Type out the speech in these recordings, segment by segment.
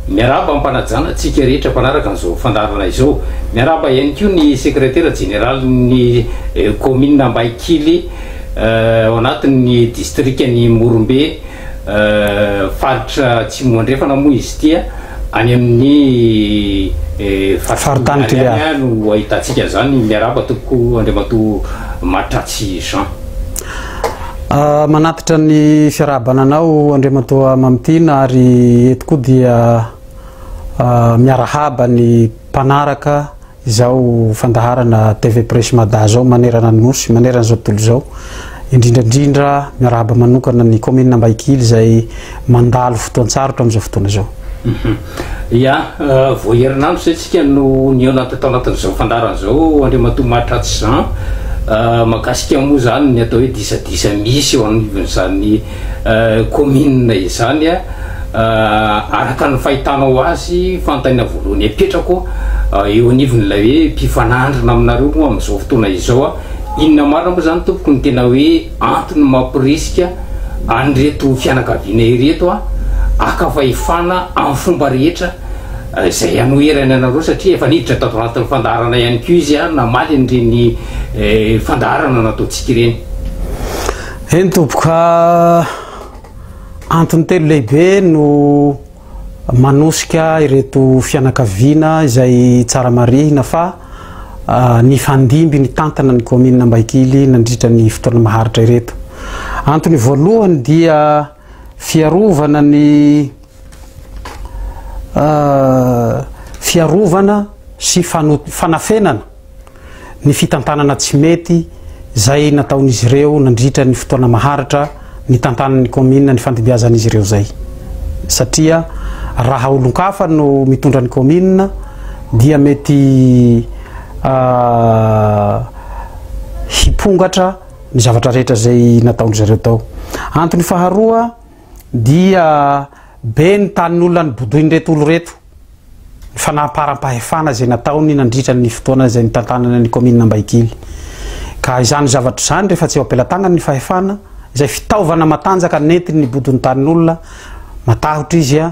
Miarahaba am-panajana antsika rehetra mpanaraka an'izao fandaharana izao. Miarahaba ihany koa ny sekretera jeneralin'ny kaominina Ambahikily ao anatin'ny distrikan'i Morombe, faritra Atsimo Andrefana moa izy ity, any amin'ny Faritany Toliara any no ahitantsika an'izany. Miarahaba tompoko Andriamatoa Matratsy Jean. Manatitra ny fiarahabana anao Andriamatoa Mamitiana ary eto koa dia miarahaba ny mpanaraka izao fandaharana TV Presse Mada izao manerana ny Nosy, manerana izao tontolo izao. Indrindra indrindra miarahaba manokana ny kaominina Ambahikily izay mandalo fotoan-tsarotra amin'izao fotoana izao. Ya, vao herinandro izay tsika no nihaona tao anatin'izao fandaharana izao Andriamatoa Mahatratsy Jean, mahakasika moa izany ny atao hoe disadisa misy eo anivon'izany kaominina izany. Araka ny fahitanao azy, fanontaniana voalohany apetrako eo anivon'ilay hoe mpifanandrina aminareo moa amin'izao fotoana izao, inona marina moa izany tompoko no tena hoe antony mamporisika an'ireto fianakaviana ireto haka fahefana amin'ny fomba rehetra izay hanoherany anareo satria efa niditra tato anatin'ny fandaharana ihany koa izy namaly an'ireny fandaharana nataontsika ireny. Eny tompoko, antony telo lehibe no manosika ireto fianakaviana izay tsara marihina fa nifandimby nitantana ny kaominina Ambahikily nandritra ny fotoana maharitra ireto. Antony voalohany dia fiarovana ny fiarovana sy fanafenana ny fitantanana tsy mety izay nataon'izy ireo nandritra ny fotoana maharitra nitantanan'ny kaominina ny fandimbiazan'izy ireo izay satria raha olon-kafa no mitondra ny kaominina dia mety hipongatra ny zavatra rehetra izay nataon-dry zareo tao. Antony faharoa dia be ny tanin'olona nobodoin'ireto olo ireto, ny fanamparam-pahefana izay nataony nandritra ny fotoana izay nitantanany ny kaominina Ambahikily. Ka izany zavatra izany rehefa tsy eo am-pelatanany ny fahefana, izay fitaovana matanjaka nentiny nibodo ny tanin'olona, matahotra izy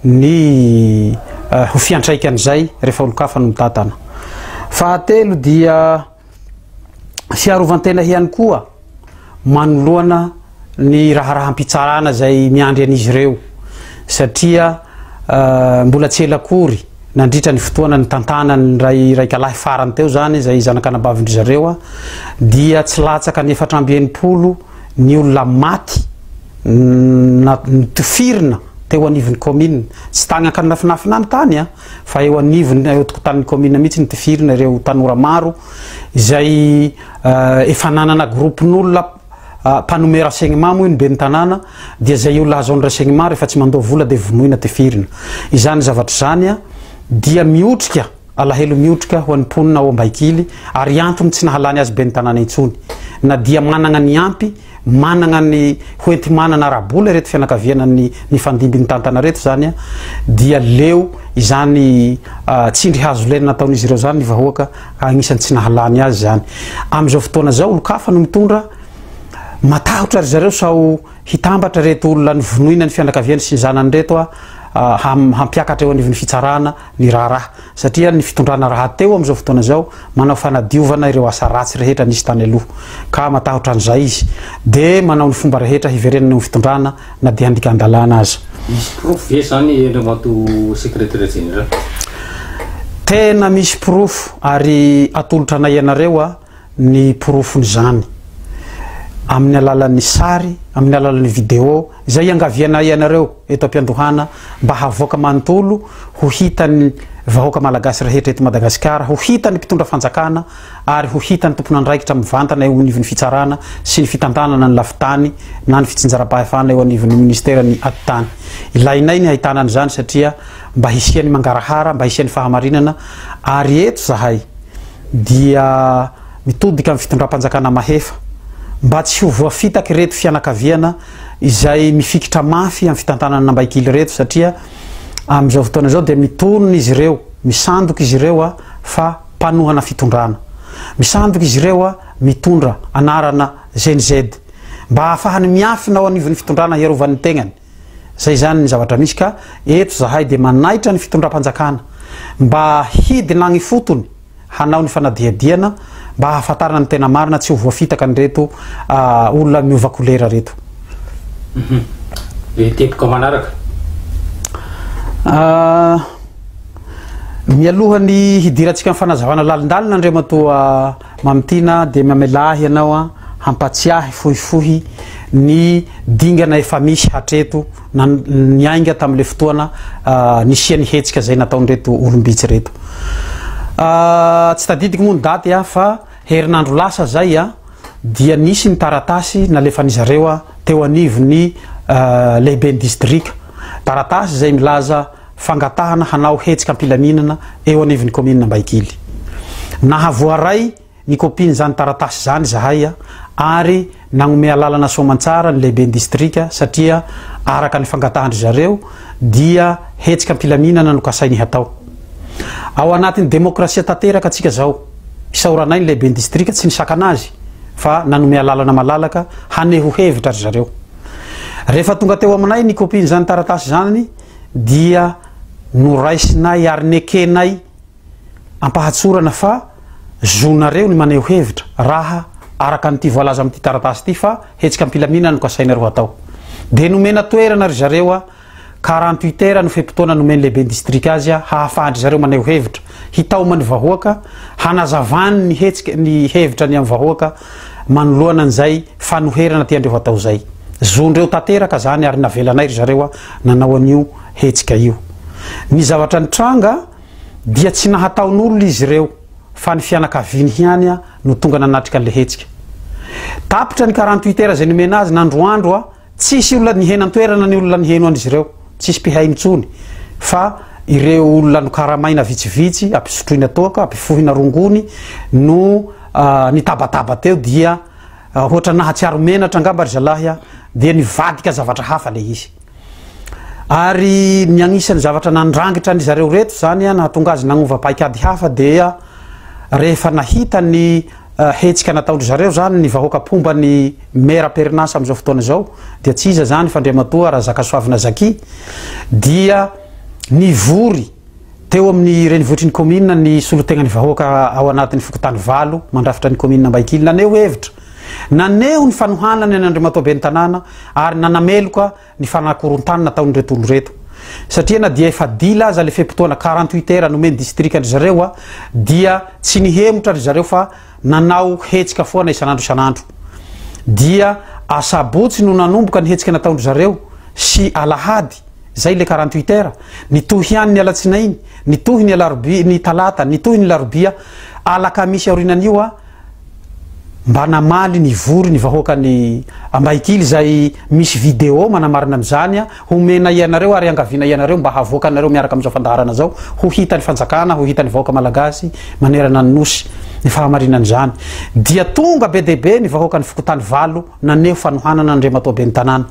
ny ho fiantraikan'izay rehefa olon-kafa no mitantana. Fahatelo dia fiarovan-tena ihany koa manoloana ny raharaham-pitsarana izay miandry an'izy ireo satria mbola tsy ela akory nandritra ny fotoana nitantanany ray iraikalahy farany teo izany izay zanak'anabavin-dry zareo dia tsy latsaka ny 64 ny olona maty na notofirina teo anivon'ny kaominina tsy tany Ankanafinafina ny tany a fa eo anivon'ny eo tokotanin'ny kaominina mihitsy nitifirina ireo tanora maro izay efa nanana groupe-n'olona mpanome renseignement moa ny ben'ny tanàna dia izay olona ahazoany renseignement rehefa tsy mandoa vola dia vonoina tifirina. Izany zavatra izany dia miotrika alahelo miotrika ho an'ny mponina ao Ambahikily ary antony tsy nahalany azy ben'ny tanàna intsony na dia managna ny ampy managna ny ho enti-manana ara-bola ireto fianakaviana ny nifandimby nitantana ireto izany dia leo izany tsindry hazo lena nataon'izy ireo izany ny vahoaka ka agnisan'ny tsy nahalany azy izany. Amin'izao fotoana izao olon-kafa no mitondra, matahotra ry zareo sao hitambatra ireto olona novonoina ny fianakaviany sy ny zanany ireto hampiakatra eo anivon'ny fitsarana ny raharaha satria ny fitondrana rahateo amin'izao fotoana izao manao fanadiovana ireo asa ratsy rehetra nisy tany aloha ka matahotra an'izay izy dia manao ny fomba rehetra hiverenana eo amin'ny fitondrana na dia handikan-dalàna aza. Misy porofo ve izany Andriamatoa Secrétaire Général? Tena misy porofo ary atolotra anay ianareo a ny porofon'izany amin'ny alalan'ny sary, amin'ny alalan'ny vidéo, izay iangavianay anareo eto am-piandohana mba havoaka manontolo ho hitan'ny vahoaka malagasy rehetra eto Madagasikara, ho hitan'ny mpitondra fanjakana ary ho hitan'ny tompon'andraikitra mivantana eo anivon'ny fitsarana sy ny fitantanana ny lafintany na ny fitsinjaram-pahefana eo anivon'ny ministeran'ny atitany. Ilainay ny hahitana an'izany satria mba hisian'ny mangarahara, mba hisian'ny fahamarinana ary eto zahay dia mitodika amin'ny fitondram-panjakana mahefa mba tsy ho voafitaka ireto fianakaviana izay mifikitra mafy amin'ny fitantanana an'Ambaikily ireto satria amin'izao fotoana izao dia mitonona izy ireo, misandoka izy ireo fa mpanohana fitondrana. Misandoka izy ireo mitondra anarana Gen Z mba hahafahany miafina ao anivon'ny fitondrana hiarovany ny tegnany. Zay zany ny zavatra misy ka eto zahay dia manaitra ny fitondram-panjakana mba hidina agny ifotony hanao ny fanadihadiana mba hahafantarana ny tena marina tsy ho voafitaka an'ireto olona miova kolera reto. Le teboka manaraka. Mialoha ny hidirantsika amin'ny fanazavana lalindalina Andriamatoa Mamitiana dia mamelà ahy ianao hampatsiahy fohifohy ny dingana efa misy hatreto na niainga tamin'ilay fotoana nisian'ny hetsika izay nataon'ireto olom-bitsy ireto. Tsy tadidiko moa ny daty fa herinandro lasa izay dia nisy ny taratasy nalefan'izy ireo teo anivon'ny lehiben'ny distrika. Taratasy izay milaza fangatahana hanao hetsika am-pilaminana eo anivon'ny kaominina Ambahikily. Nahavoaray ny kopian'izany taratasy izany izahay ary nagnome alalana soamantsara ny lehiben'ny distrika satria araka ny fangatahan-dry zareo dia hetsika am-pilaminana no kasainy hatao. Ao anatin'ny demokrasia tanteraka tsika zao. Isaoranay ny lehiben'ny distrika tsy nisakana azy fa nanome alalana malalaka haneho hevitra ry zareo. Rehefa tonga teo aminay ny kopian'izany taratasy izany dia noraisinay ary nekenay Ampahatsorana fa zonareo ny maneho hevitra raha araka an'ity voalaza amin'ity taratasy ity fa hetsika am-pilaminana no kasainareo hatao. Dia nomena toerana ry zareo a, 48 heures no fe-potoana nomen'ny lehiben'ny distrika azy a, hahafahan-dry zareo maneho hevitra, hitaoma ny vahoaka, hanazavany ny hetsika, ny hevitra ny amin'ny vahoaka manoloana an'izay fanoherana tiandreo hatao izay. Zondreo tanteraka izany ary navelanay ry zareo a nanao an'io hetsika io. Ny zavatra nitranga. dia tsy nahataon'olona izy ireo fa ny fianakaviany ihany no tonga nanatrika an'ilay hetsika. Tapitra ny 48 heures izay nomena azy nandroandro tsisy olona nihena an-toerana ny olona niheno an'izy ireo, tsisy mpihaino intsony fa ireo olona nokaramaina vitsivitsy ampisotroina toaka, ampifohina rongony no nitabataba teo dia ohatra nahatsiaro menatra angamba ry zalahy dia nivadika zavatra hafa ilay izy. Ary ny anisan'ny zavatra nandrangitra an-dry zareo ireto izany nahatonga azy nagnova paikady hafa dia rehefa nahita ny hetsika nataon-dry zareo izany ny vahoaka mpomba ny maire am-perinasa amin'izao fotoana izao dia tsy iza izany fa Andriamatoa Razakasoavina Zaky dia nivory teo amin'ny renivohitry ny kaominina ny solotegnan'ny vahoaka ao anatin'ny fokontany valo mandrafitra ny kaominina Ambahikily naneho hevitra Naneho ny fanohanany an' Andriamatoa Ben'ny Tanàna ary nanameloka ny fanakorontany nataon'ireto olona ireto. Satria na dia efa dila aza le fe-potoana 48 heures nomen'ny distrika an-dry zareo dia tsy nihemotra ry zareo fa nanao hetsika foana isan'andro isan'andro. Dia asabotsy no nanomboka ny hetsika nataon-dry zareo sy alahady, zay le 48 heures, nitohy ihany ny alatsinainy, nitohy ny alarobia, ny talata, nitohy ny larobia, alakamisy aorianan'io Mba namaly nivory ny vahoakan'i Ambahikily izay misy vidéo manamarina an'izany homena ianareo ary iangaviana ianareo mba havoakanareo miaraka amin'izao fandaharana izao ho hitan'ny fanjakana ho hitan'ny vahoaka malagasy manerana ny nosy ny fahamarinan'izany dia tonga be dia be ny vahoakan'ny fokontany valo naneho fanohanana an'Andriamatoa ben'ny tanàna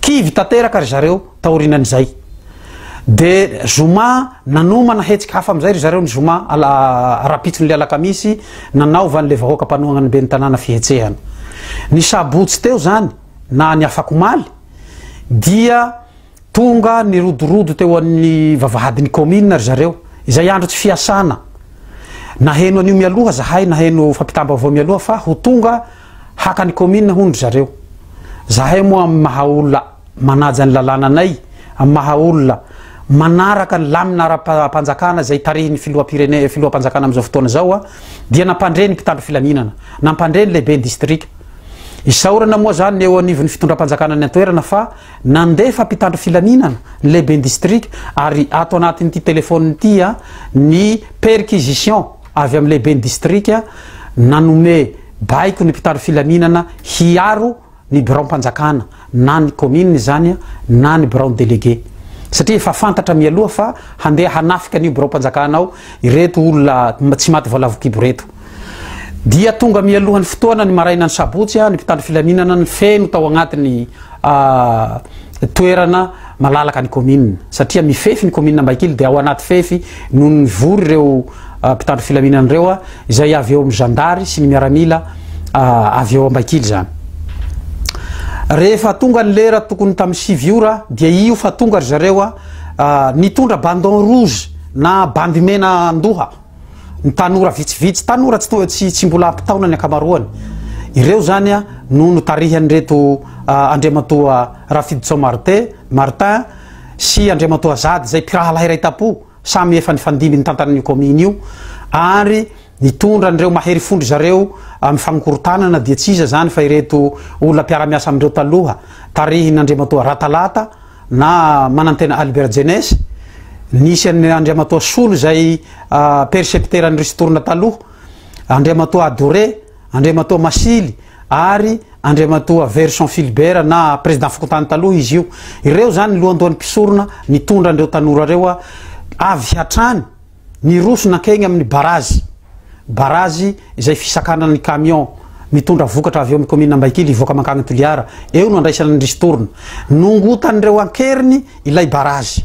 kivy tanteraka ry zareo Taorianan'izay dia zoma nanomana hetsika hafa amin'izay ry zareo ny zoma rahampitson'ilay alakamisy nanaovan'ilay vahoaka mpanohana ny ben'ny tanàna fihetsehana. Ny sabotsy teo izany na ny afakomaly dia tonga nirodorodo teo amin'ny vavahadin'ny kaominina ry zareo, izay andro tsy fiasana. Naheno an'io mialoha zahay, naheno fampitam-baovao mialoha fa ho tonga haka ny kaominina hono ry zareo. Zahay moa amin'ny maha olona manaja ny lalàna anay amin'ny maha olona manaraka ny lamina ara-panjakana izay tarihin'ny filoham-pirene filoham-panjakana amin'izao fotoana izao dia nampandre ny mpitandro filaminana, nampandre ny lehiben'ny distrika. Isaorana moa izany ny eo anivon'ny fitondram-panjakana any an-toerana fa nandefa mpitandro filaminana ny lehiben'ny distrika ary ato anatin'ity telefaonina ity ny perquisition avy amin'ny lehiben'ny distrika nanome baiko ny mpitandro filaminana hiaro ny biraom-panjakana na ny commune izany na ny biraon'ny délégué satria efa fantatra mialoha fa handeha hanafika an'io biraom-panjakana ao ireto olona tsy maty voalavo kibo ireto. Dia tonga mialohan'ny fotoana ny marainan'ny sabotsy ny mpitandro filaminana ny feno tao agnatin'ny toerana malalaka ny commune satria mifefy ny commune Ambahikily dia ao anaty fefy no nivory ireo mpitandro filaminana ireo izay avy eo amin'ny zandary sy ny miaramila avy eo Ambahikily izany. Rehefa tonga ny lera tokony tamin'ny 9 ora dia io fa tonga ry zareo a, nitondra bandon rouge na bandy mena an-doha. Ny tanora vitsivitsy, tanora tsy to- tsy tsy mbola ampy taona ny ankamaroany. Ireo zany a no notarihan'ireto Andriamatoa Rafidison Martin, Martin sy Andriamatoa Zady izay mpirahalahy iray tam-po, samy efa nifandimby nitantana an'io kaominina io ary nitondra an'ireo mahery fon-dry zareo amin'ny fagnikorontanana dia tsy iza izany fa ireto olona mpiara-miasa amin'ireo taloha tarihin'Andriamatoa Ratalata na Manantena Albert Jeunesse, nisy an'i Andriamatoa Solo izay percepteur-n'ny ristourne taloha, Andriamatoa Adoré, Andriamatoa Masily ary Andriamatoa Verson Philibert na président fokontany taloha izy io. Ireo izany ny lohandohan'ny mpisorona nitondra an'ireo tanora ireo avy hatrany niroso nankeny amin'ny barazy. Barazy izay fisakanana ny camion mitondra vokatra avy eo amin'ny kaominina Ambaikily hivoaka mankany Toliara. Eo no andraisana ny ristourne. Nongotan'ireo ankeriny ilay barazy.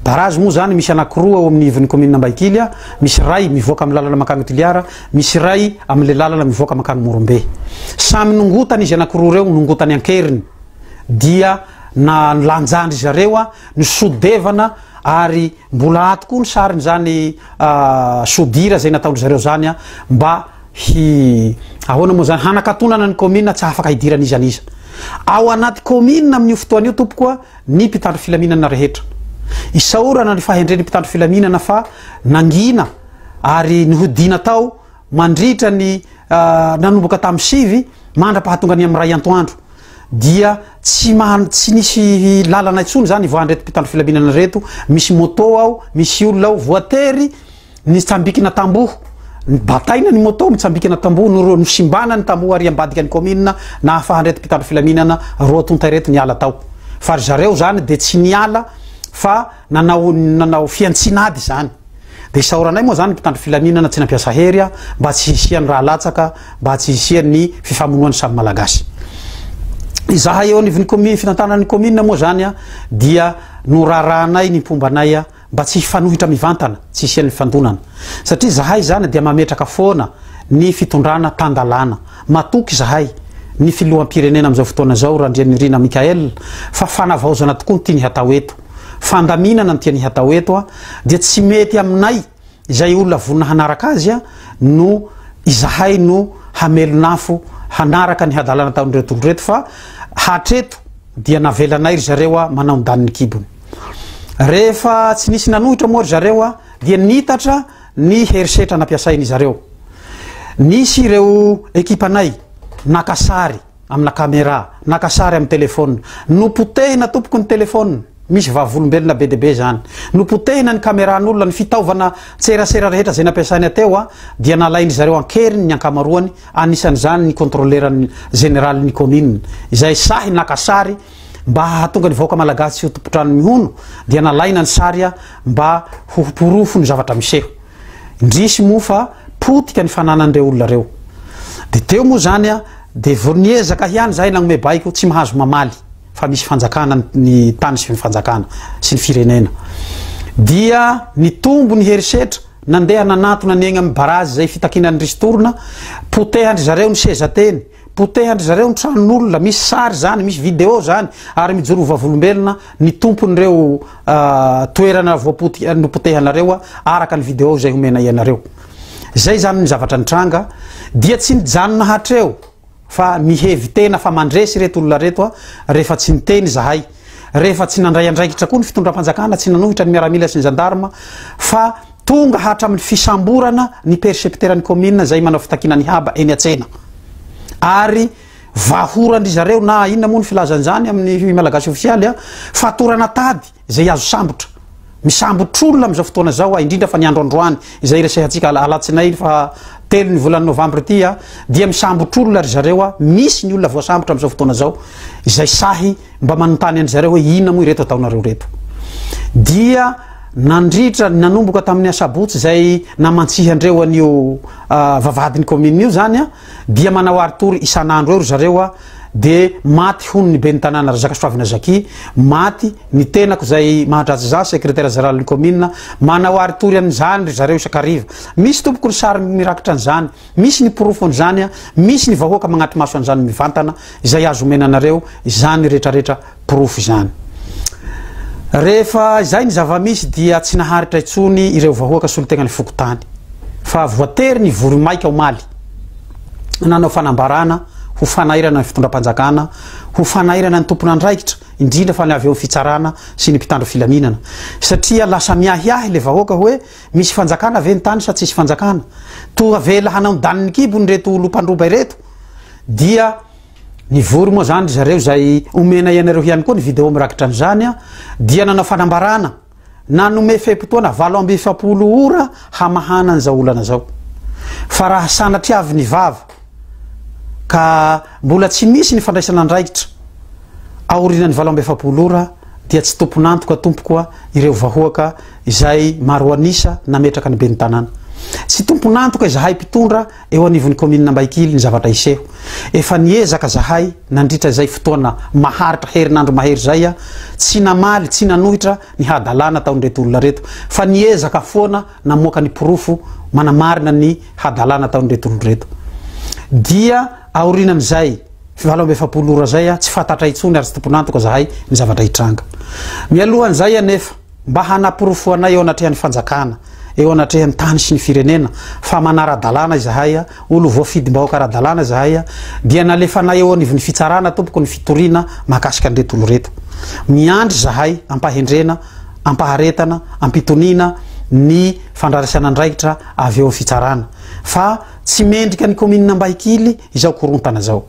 Barazy moa izany misy anankiroa ao amin'ny ivon'ny kaominina Ambaikily, misy iray mivoaka amin'ny lalana mankany Toliara, misy iray amin'ilay lalana mivoaka mankany Morombe. Samy nongotana izy anankiroa ireo, nongotany ankeriny. Dia na lanjan-dry zareo, nisodevana ary mbola ato koa ny sarin'izany sodira izay nataon-dry zareo izany mba hi ahoana moa izany hanakatonana ny kaominina tsy afaka hidiran'iza n'iza. Ao anaty kaominina amin'io fotoana io tompoko a, ny mpitandro filaminana rehetra. Isaorana ny fahendren'ny mpitandro filaminana fa nangina ary nihodina tao mandritra ny nanomboka tamin'ny 9 mandra-pahatonga ny amin'ny 1 antoandro dia tsy tsy nisy lalana intsony izany ivoahan'ireto mpitandro filaminana ireto, misy moto ao, misy olona ao, voatery Nitsambikina tamboho, nibataina ny moto, mitsambikina tamboho, noro, nosimbana ny tamboho ary ambadika ny kaominina nahafahan'ireto mpitandro filaminana roa tonta ireto niala tao. Fa ry zareo izany dia tsy niala fa nanao nanao fihantsiana ady izany. Dia isaoranay moa izany ny mpitandro filaminana tsy nampiasa hery mba tsy hisian'ny rà latsaka, mba tsy hisian'ny fifamonoan'ny samy Malagasy. Izahay eo anivon'ny kaomi- fitantanan'ny kaominina moa izany dia norarahanay ny mpomba anay mba tsy hifanohitra mivantana, tsy hisian'ny fifandonana. Satria izahay izany dia mametraka foana ny fitondrana tan-dalàna. Matoky izahay, ny filoham-pirenena amin'izao fotoana izao, Randrianirina Michaël, fa fanavaozana tokoa no tiany hatao eto. Fandaminana no tiany hatao eto, dia tsy mety aminay izay olona vonona hanaraka azy no izahay no hamelon'afo hanaraka ny hadalana ataon'ireto olona ireto fa hatreto dia navelanay ry zareo manao ny danin'ny kibony. Rehefa tsy nisy nanohitra moa ry zareo dia nitatra ny herisetra nampiasain'i zareo. Nisy ireo ekipanay naka sary amina camera, naka sary amin'ny telephone. Nopotehina tompoko ny telephone, misy vavolombelona be dia be izany. Nopotehina ny cameran'olona, ny fitaovana tserasera rehetra izay nampiasaina teo dia nalain-dry zareo an-keriny ny ankamaroany, anisan'izany ny contrôleur général-n'ny commune izay sahy naka sary Mba hahatonga ny vahoaka malagasy tsy ho tompon-trano mihono dia nalaina ny sary mba ho porofo ny zavatra miseho. Indrisy moa fa potika ny fananan'ireo olona ireo. Dia teo moa izany dia vao niezaka ihany izahay nagnome baiko tsy mahazo mamaly fa misy fanjakana ny tany sy ny fanjakana sy ny firenena. Dia nitombo ny herisetra nandeha nanatona ny egny amin'ny barazy izay fitakiana ny ristourne, potehan-dry zareo ny seza teny. Potehan-dry zareo ny tranon'olona, misy sary izany, misy video izany, ary mijoro ho vavolombelona ny tompon'ireo toerana voapotika, nopotehanareo araka ny video izay omenay anareo. Izay izany ny zavatra nitranga, dia tsy nijanona hatreo fa mihevi-tena fa mandresy ireto olona ireto rehefa tsy niteny izahay, rehefa tsy nandray andraikitra koa ny fitondram-panjakana, tsy nanohitra ny miaramila sy ny zandarma fa Tonga hatramin'ny fisamborana ny percepteur-n'ny kaominina izay manao fitakiana ny haba eny an-tsena. Ary vahoran-dry zareo na inona moa ny filazana izany amin'ny malagasy ofisialy a, fatorana tady izay azo sambotra. Misambotr'olona amin'izao fotoana izao, indrindra fa ny andro androany izay iresahantsika alatsinainy faha telo ny volana novambra ity a, dia misambotr'olona ry zareo a, misy ny olona voasambotra amin'izao fotoana izao izay sahy Mba manontany an-dry zareo hoe inona moa ireto ataonareo ireto. Dia nandritra, nanomboka tamin'ny asabotsy izay namantsihan-dreo an'io vavahadin'ny commune io izany, dia manao aritory isan'andro eo ry zareo, de maty hono ny ben'ny tanàna Razakasoavina Jackie, maty ny tenako izay mahadratsy za secrétaire général ny commune, manao aritory an'izany ry zareo isan-kariva. Misy tompoko ny sary mirakitra an'izany, misy ny porofo an'izany, misy ny vahoaka magnatri-maso an'izany mivantana izay azo omena anareo izany retraretra porofo izany. Rehefa izay ny zava-misy dia tsy naharitra intsony ireo vahoaka solontenan'ny fokontany fa voatery nivory maika omaly nanao fanambarana ho fanairana ny fitondram-panjakana, ho fanairana ny tompon'andraikitra, indrindra fa ny avy eo amin'ny fitsarana sy ny mpitandro filaminana. Satria lasa miahiahy le vahoaka hoe misy fanjakana ve ny tany sa tsisy fanjakana? Toa avela hanao ny danin'ny kibony ireto olom-pandroba ireto dia nivory moa zany ry zareo izay omena ianareo ihany koa ny video mirakitra an'izany dia nanao fanambarana Nanome fe-potoana 48 ora hamahana an'izao olana izao. Fa raha sanatria avy ny vava ka mbola tsy misy ny fandraisana andraikitra aorinan'ny 48 ora dia tsy tompon'antoka tompoko a ireo vahoaka izay maro an'isa nametraka ny ben'ny tanàna. Tsy tompon'antoka izahay mpitondra eo anivon'ny kaominina Ambahikily ny zavatra hiseho. Efa niezaka zahay nandritra izay fotoana maharitra herinandro mahery izay tsy namaly, tsy nanohitra ny hadalana ataon'ireto olona ireto fa niezaka foana namoaka ny porofo manamarina ny hadalana ataon'ireto olona ireto. Dia aorinan'izay 48 ora izay tsy fantatra intsony ary tsy tompon'antoka zahay ny zavatra hitranga. Mialohan'izay anefa, Mba hanaporofoanay eo anatrehan'ny fanjakana, eo anatrehan'ny tany sy ny firenena fa manara-dalàna izahay, olo voafidim-bahoaka ara-dalàna izahay, dia nalefanay eo anivon'ny fitsarana tompoko ny fitoriana mahakasika an'ireto olo ireto. Miandry izahay am-pahendrena, am-paharetana, am-pitoniana ny fandraisana andraikitra avy eo amin'ny fitsarana fa tsy mendrika ny kaominina Ambahikily izao korontana izao.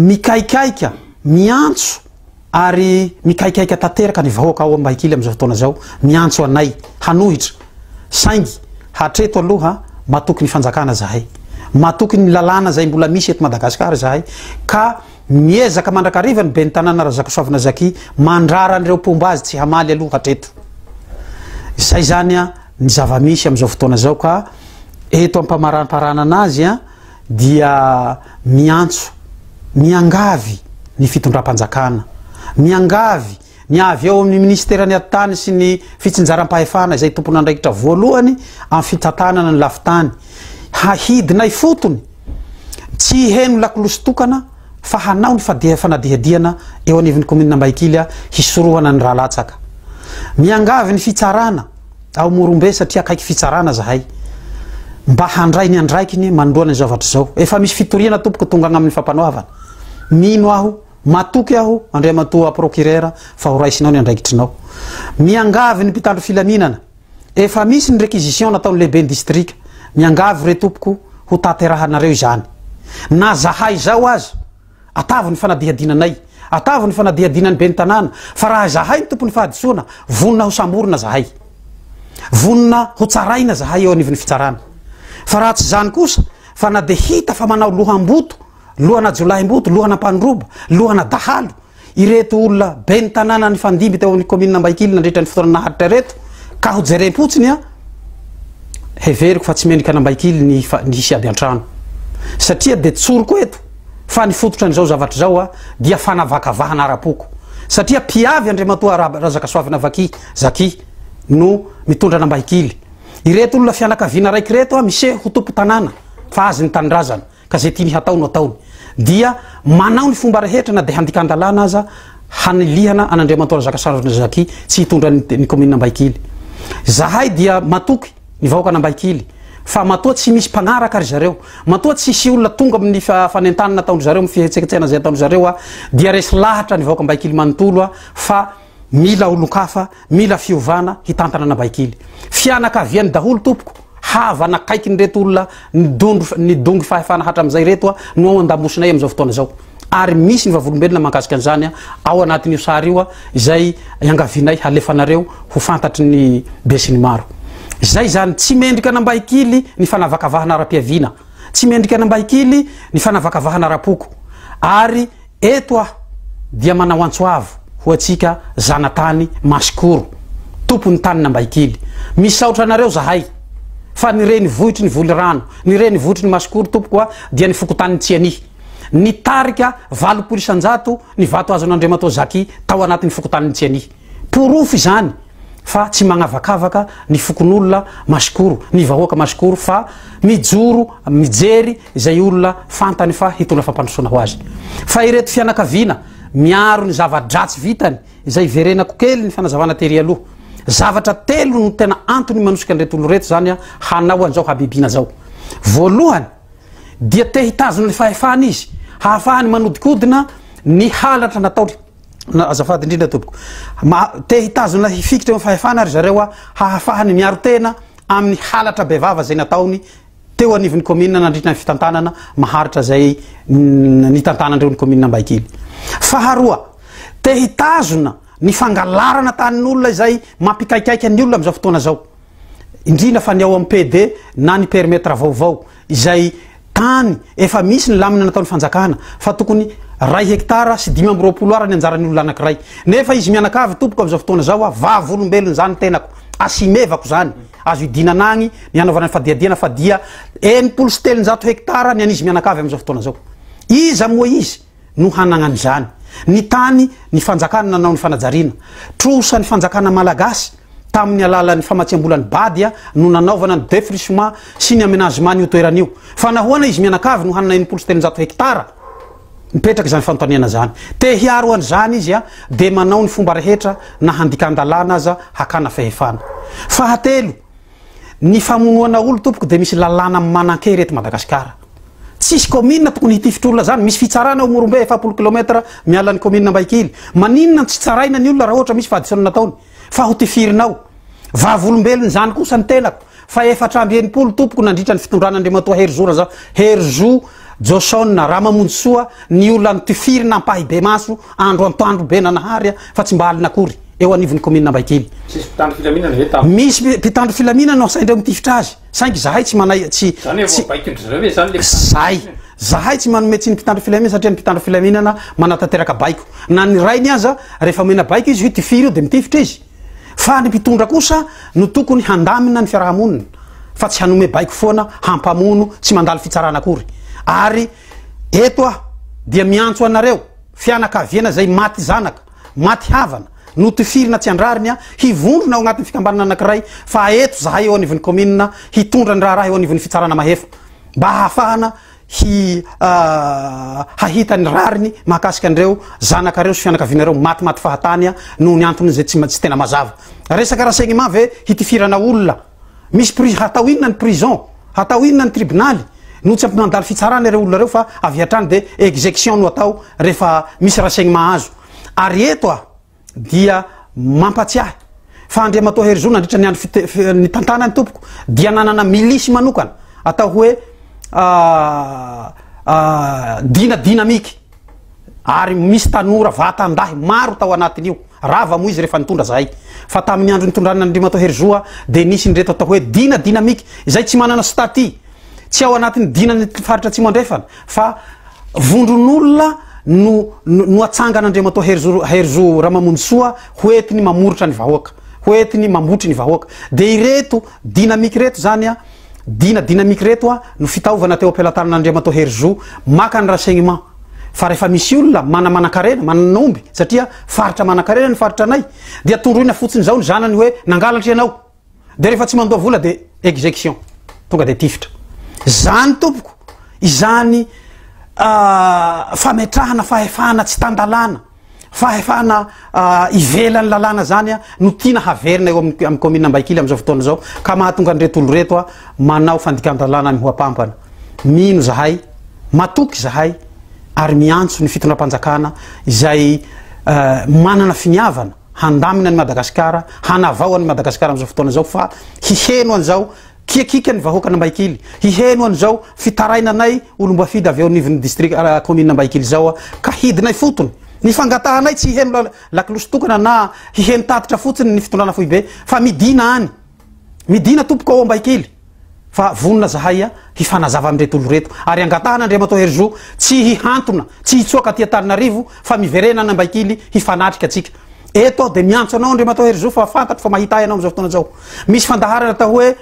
Mikaikaika, miantso. Ary mikaikaika tanteraka ny vahoaka ao Ambahikily amin'izao fotoana izao, miantso anay hanohitra. Saingy hatreto aloha matoky ny fanjakana izahay. Matoky ny lalàna izay mbola misy eto Madagasikara izahay ka miezaka mandrakariva ny ben'ny tanàna Razakasoavina Jackie mandrara an'ireo mpomba azy tsy hamaly aloha hatreto. Izay izany ny zava-misy amin'izao fotoana izao ka eto am-pamaramparana azy dia miantso, miangavy ny fitondram-panjakana, miangavy ny avy ao amin'ny minisiteran'ny atitany sy ny fitsinjaram-pahefana izay tompon'andraikitra voalohany amin'ny fitantanana ny lafintany, hahidina ifotony, tsy hiheno lakolosy tokana fa hanao ny fanadihadiana eo anivon'ny kaominina Ambahikily hisorohana ny rà latsaka. Miangavy ny fitsarana. ao Morombe satria akaiky fitsarana zahay mba handray ny andraikiny manoloana izao zavatra izao. Efa misy fitoriana tompoko tonga agny amin'ny fampanoavana. Mino aho, matoky aho Andriamatoa Procureur fa ho raisinao ny andraikitrinao. Miangavy ny mpitandro filaminana, efa misy ny réquisition nataon'ny lehiben'ny distrika, miangavy re tompoko ho tanterahanareo izany. Na zahay izao aza, Atavo ny fanadihadiana anay, atavo ny fanadihadiana ny ben'ny tanàna, fa raha izahay no tompon'ny fahadisoana, vonona ho samborina zahay. Vonona ho tsaraina zahay eo anivon'ny fitsarana. Fa raha tsy izany kosa, fa na dia hita fa manao loham-boto, lohana jiolahim-boto, lohana mpandroba, lohana dahalo, ireto olona ben'ny tanàna nifandimby teo amin'ny kaominina Ambahikily nandritra ny fotoana naharitra ireto, ka ho jerem-potsiny an, heveriko fa tsy mendrika an'Ambahikily ny ny hisy ady an-trano. Satria dia tsoriko eto fa ny fototra an'izao zavatra izao a, dia fanavakavahana ara-poko. Satria mpiavy Andriamatoa Razakasoavina Vaky, Zaki, no mitondra an'Ambahikily. Ireto olona fianakaviana raiky ireto a, miseho ho tompon-tanàna fa azy ny tanindrazana. ka izay tiany hatao no ataony, dia manao ny fomba rehetra na dia handikan-dalàna aza hanilihana an'Andriamatoa Razakasarona Jacques tsy hitondra ny ny kaominina Ambahikily. Zahay dia matoky ny vahoakan'Ambahikily fa matoa tsy misy mpagnaraka ry zareo, matoa tsisy olona tonga amin'ny fanentanana ataon-dry zareo, amin'ny fihetseketsehana izay ataon-dry zareo dia resy lahatra ny vahoaka Ambahikily manontolo fa Mila olon-kafa, mila fiovana hitantana an'Abaikily. Fianakaviany daholo tompoko, havana akaikin'ireto olona nidondro nidongy fahefana hatramin'izay ireto no ao an-damosinay amin'izao fotoana izao. Ary misy ny vavolombelona mahakasika an'izany ao anatin'io sary io izay iangavianay halefanareo ho fantatry ny besinimaro. Izay izany, tsy mendrika an'Ambahikily ny fanavakavahana ara-piaviana, tsy mendrika an'Ambahikily ny fanavakavahana ara-poko, ary Eto aho dia manao antso avo ho antsika zanatany Masikoro, tompon'ny tanin'Ambahikily. Misaotra anareo zahay. Fa ny renivohitry ny Volirano, ny renivohitry ny Masikoro tompoko a, dia ny fokontanin'i Tsianihy. Nitarika 80% ny vato azon'Andriamatoa Zaki tao anatin'ny fokontanin'i Tsianihy. Porofo izany fa tsy magnavakavaka ny fokonolona Masikoro, ny vahoaka Masikoro fa mijoro mijery izay olona fantany fa hitondra fampandrosoana ho azy. Fa ireto fianakaviana miaro ny zava-dratsy vitany izay hiverenako kely ny fanazavana tery aloha. Zavatra telo no tena antony manosika an'ireto olona ireto izany hanao an'izao habibiana izao. Voalohany dia te hitazona ny fahefana izy hahafahany manodikodina ny halatra nataony. Na, azafady indrindra tompoko. Ma, te hitazona hifikitra eo amin'ny fahefana ry zareo a, hahafahany miaro tena amin'ny halatra bevava izay nataony teo anivon'ny kaominina nandritra ny fitantanana maharitra izay nitantanandreo ny kaominina Ambahikely. Faharoa, te hitazona ny fangalarana tanin'olona izay mampikaikaika ny olona amin'izao fotoana izao, indrindra fa ny ao amin'ny PD na ny périmètre vaovao izay tany efa misy ny lamina nataon'ny fanjakana fa tokony ray hektara sy 25 ara ny anjaran'ny olona anankiray nefa izy mianakavy tompoko amin'izao fotoana izao a vavolombelon'izany tenako asimevako izany azo idinana agny ny hanaovana ny fadihadiana fa dia 360 hektara ny an'izy mianakavy amin'izao fotoana izao. Iza moa izy no hanagna an'izany? Ny tany ny fanjakana nanao ny fanajariana. Trosa ny fanjakana malagasy tamin'ny alalan'ny famatsiam-bolan'ny Bad no nanaovana ny defrichement sy ny aménagement an'io toerana io. Fa nahoana izy mianakavy no hanana 360 hektara? Mipetraka izany fanontaniana izany. Te hiaro an'izany izy dia manao ny fomba rehetra na handikan-dalàna aza hakana fahefana. Fahatelo, ny famonoana olo tompoko dia misy lalàna manan-kery eto Madagasikara. Tsisy commune tokony hitifitra olona zany. Misy fitsarana ao Morombe 40 kilomètre miala ny commune Ambahikily. Maninona no tsy tsaraina ny olona raha ohatra misy fahadisoana nataony fa ho tifirina ao. Vavolombelona izany kosa ny tenako fa 64 tompoko nandritra ny fitondrana Andriamatoa Herizo Raza Herizo Joson Ramamonjisoa ny olona notifirina ampahibemaso andro antoandro be nanahary fa tsy mba alina akory eo anivon'ny commune Ambahikely. Tsisy mpitandro filaminana ve tamin'ny. Misy mpitandro filaminana no asaindreo mitifitra azy saingy zahay tsy manay tsy Zany hoe tsy voabaikon-dry zareo ve zany le mpitandro Zay. filaminana? Zahay tsy manome tsiny mpitandro filaminana satria ny mpitandro filaminana manatanteraka baiko. Na ny rainy aza rehefa omena baiko izy hoe tifiro io dia mitifitra izy. Fa ny mpitondra kosa no tokony handamina ny fiarahamonina fa tsy hanome baiko foana hampamono tsy mandalo fitsarana akory. Ary eto aho dia miantso anareo fianakaviana izay maty zanaka, maty havana, notifirina tsy an-drariny hivondrona ao anatin'ny fikambanana anankiray fa eto zahay eo anivon'ny kaominina hitondra ny raharaha eo anivon'ny fitsarana mahefa mba hahafahana hi hahita ny rariny mahakasika an'ireo zanakareo sy fianakavianareo matimaty fahatany noho ny antony izay tsy tsy tena mazava. Resaka renseignement ve hitifirana olona? Misy pri hatao inona ny prison? Hatao inona ny tribonaly? No tsy ampy fitsarana ireo olona ireo fa avy hatrany de execution no atao rehefa misy renseignement azo. Ary eto aho dia mampatsiahy fa Andriamatoa Herizo nandritra ny andro fite- ny tantanany tompoko dia nanana milisy manokana atao hoe dina dynamique ary misy tanora vatan-dahy maro tao anatin'io. Rava moa izy rehefa nitondra zahay. Fa tamin'ny andro nitondrana an'Andriamatoa Herizo dia nisy ny reto atao hoe dina dynamique izay tsy manana statut, tsy ao anatin'ny dinan'ny faritra Atsimo Andrefana fa vondron'olona no no atsangan'Andriamatoa Herizo Herizo Ramamonjisoa ho entiny mamoritra ny vahoaka, ho entiny mambotry ny vahoaka. Dia ireto dynamique ireto zany a, dina dynamique ireto a no fitaovana teo am-pelatanan'Andriamatoa Herizo maka ny renseignement fa rehefa misy olona manamanan-karena, manana omby satria faritra manan-karena ny faritra anay dia tondroina fotsiny izao ny zanany hoe nangalatra ianao. De rehefa tsy mandoa vola de execution, tonga de tifitra. Zany tompoko, izany fametrahana fahefana tsy tan-dalàna, fahefana ivelan'ny lalàna zany no tiana haverina eo amin'ny amin'ny commune Ambahikily amin'izao fotoana izao ka mahatonga an'ireto olo ireto manao fandikan-dalàna mihoa-pampana. Mino zahay, matoky zahay ary miantso ny fitondram-panjakana izay manana finiavana handamina an'i Madagasikara, hanavao an'i Madagasikara amin'izao fotoana izao fa hiheno an'izao kiakiaka ny vahoakan'Ambahikily, hiheno an'izao fitarainanay olom-boafidy avy eo anivon'ny distrika commune Ambahikily izao ka hidina ifotony. Ny fangatahanay tsy hiheno lakolosy tokana na hiheno tatitra fotsiny ny fitondrana foibe fa midina any. Midina tompoko ao Ambahikely fa vonona zahay hifanazava amin'ireto olo ireto ary angatahana Andriamatoa Herizo tsy hihantona, tsy hitsoaka aty Antananarivo fa miverena any Ambahikely hifanatrika atsika. Eto aho dia miantso anao Andriamatoa Herizo fa fantatro fa mahita ahy ianao amin'izao fotoana izao. Misy fandaharana atao hoe.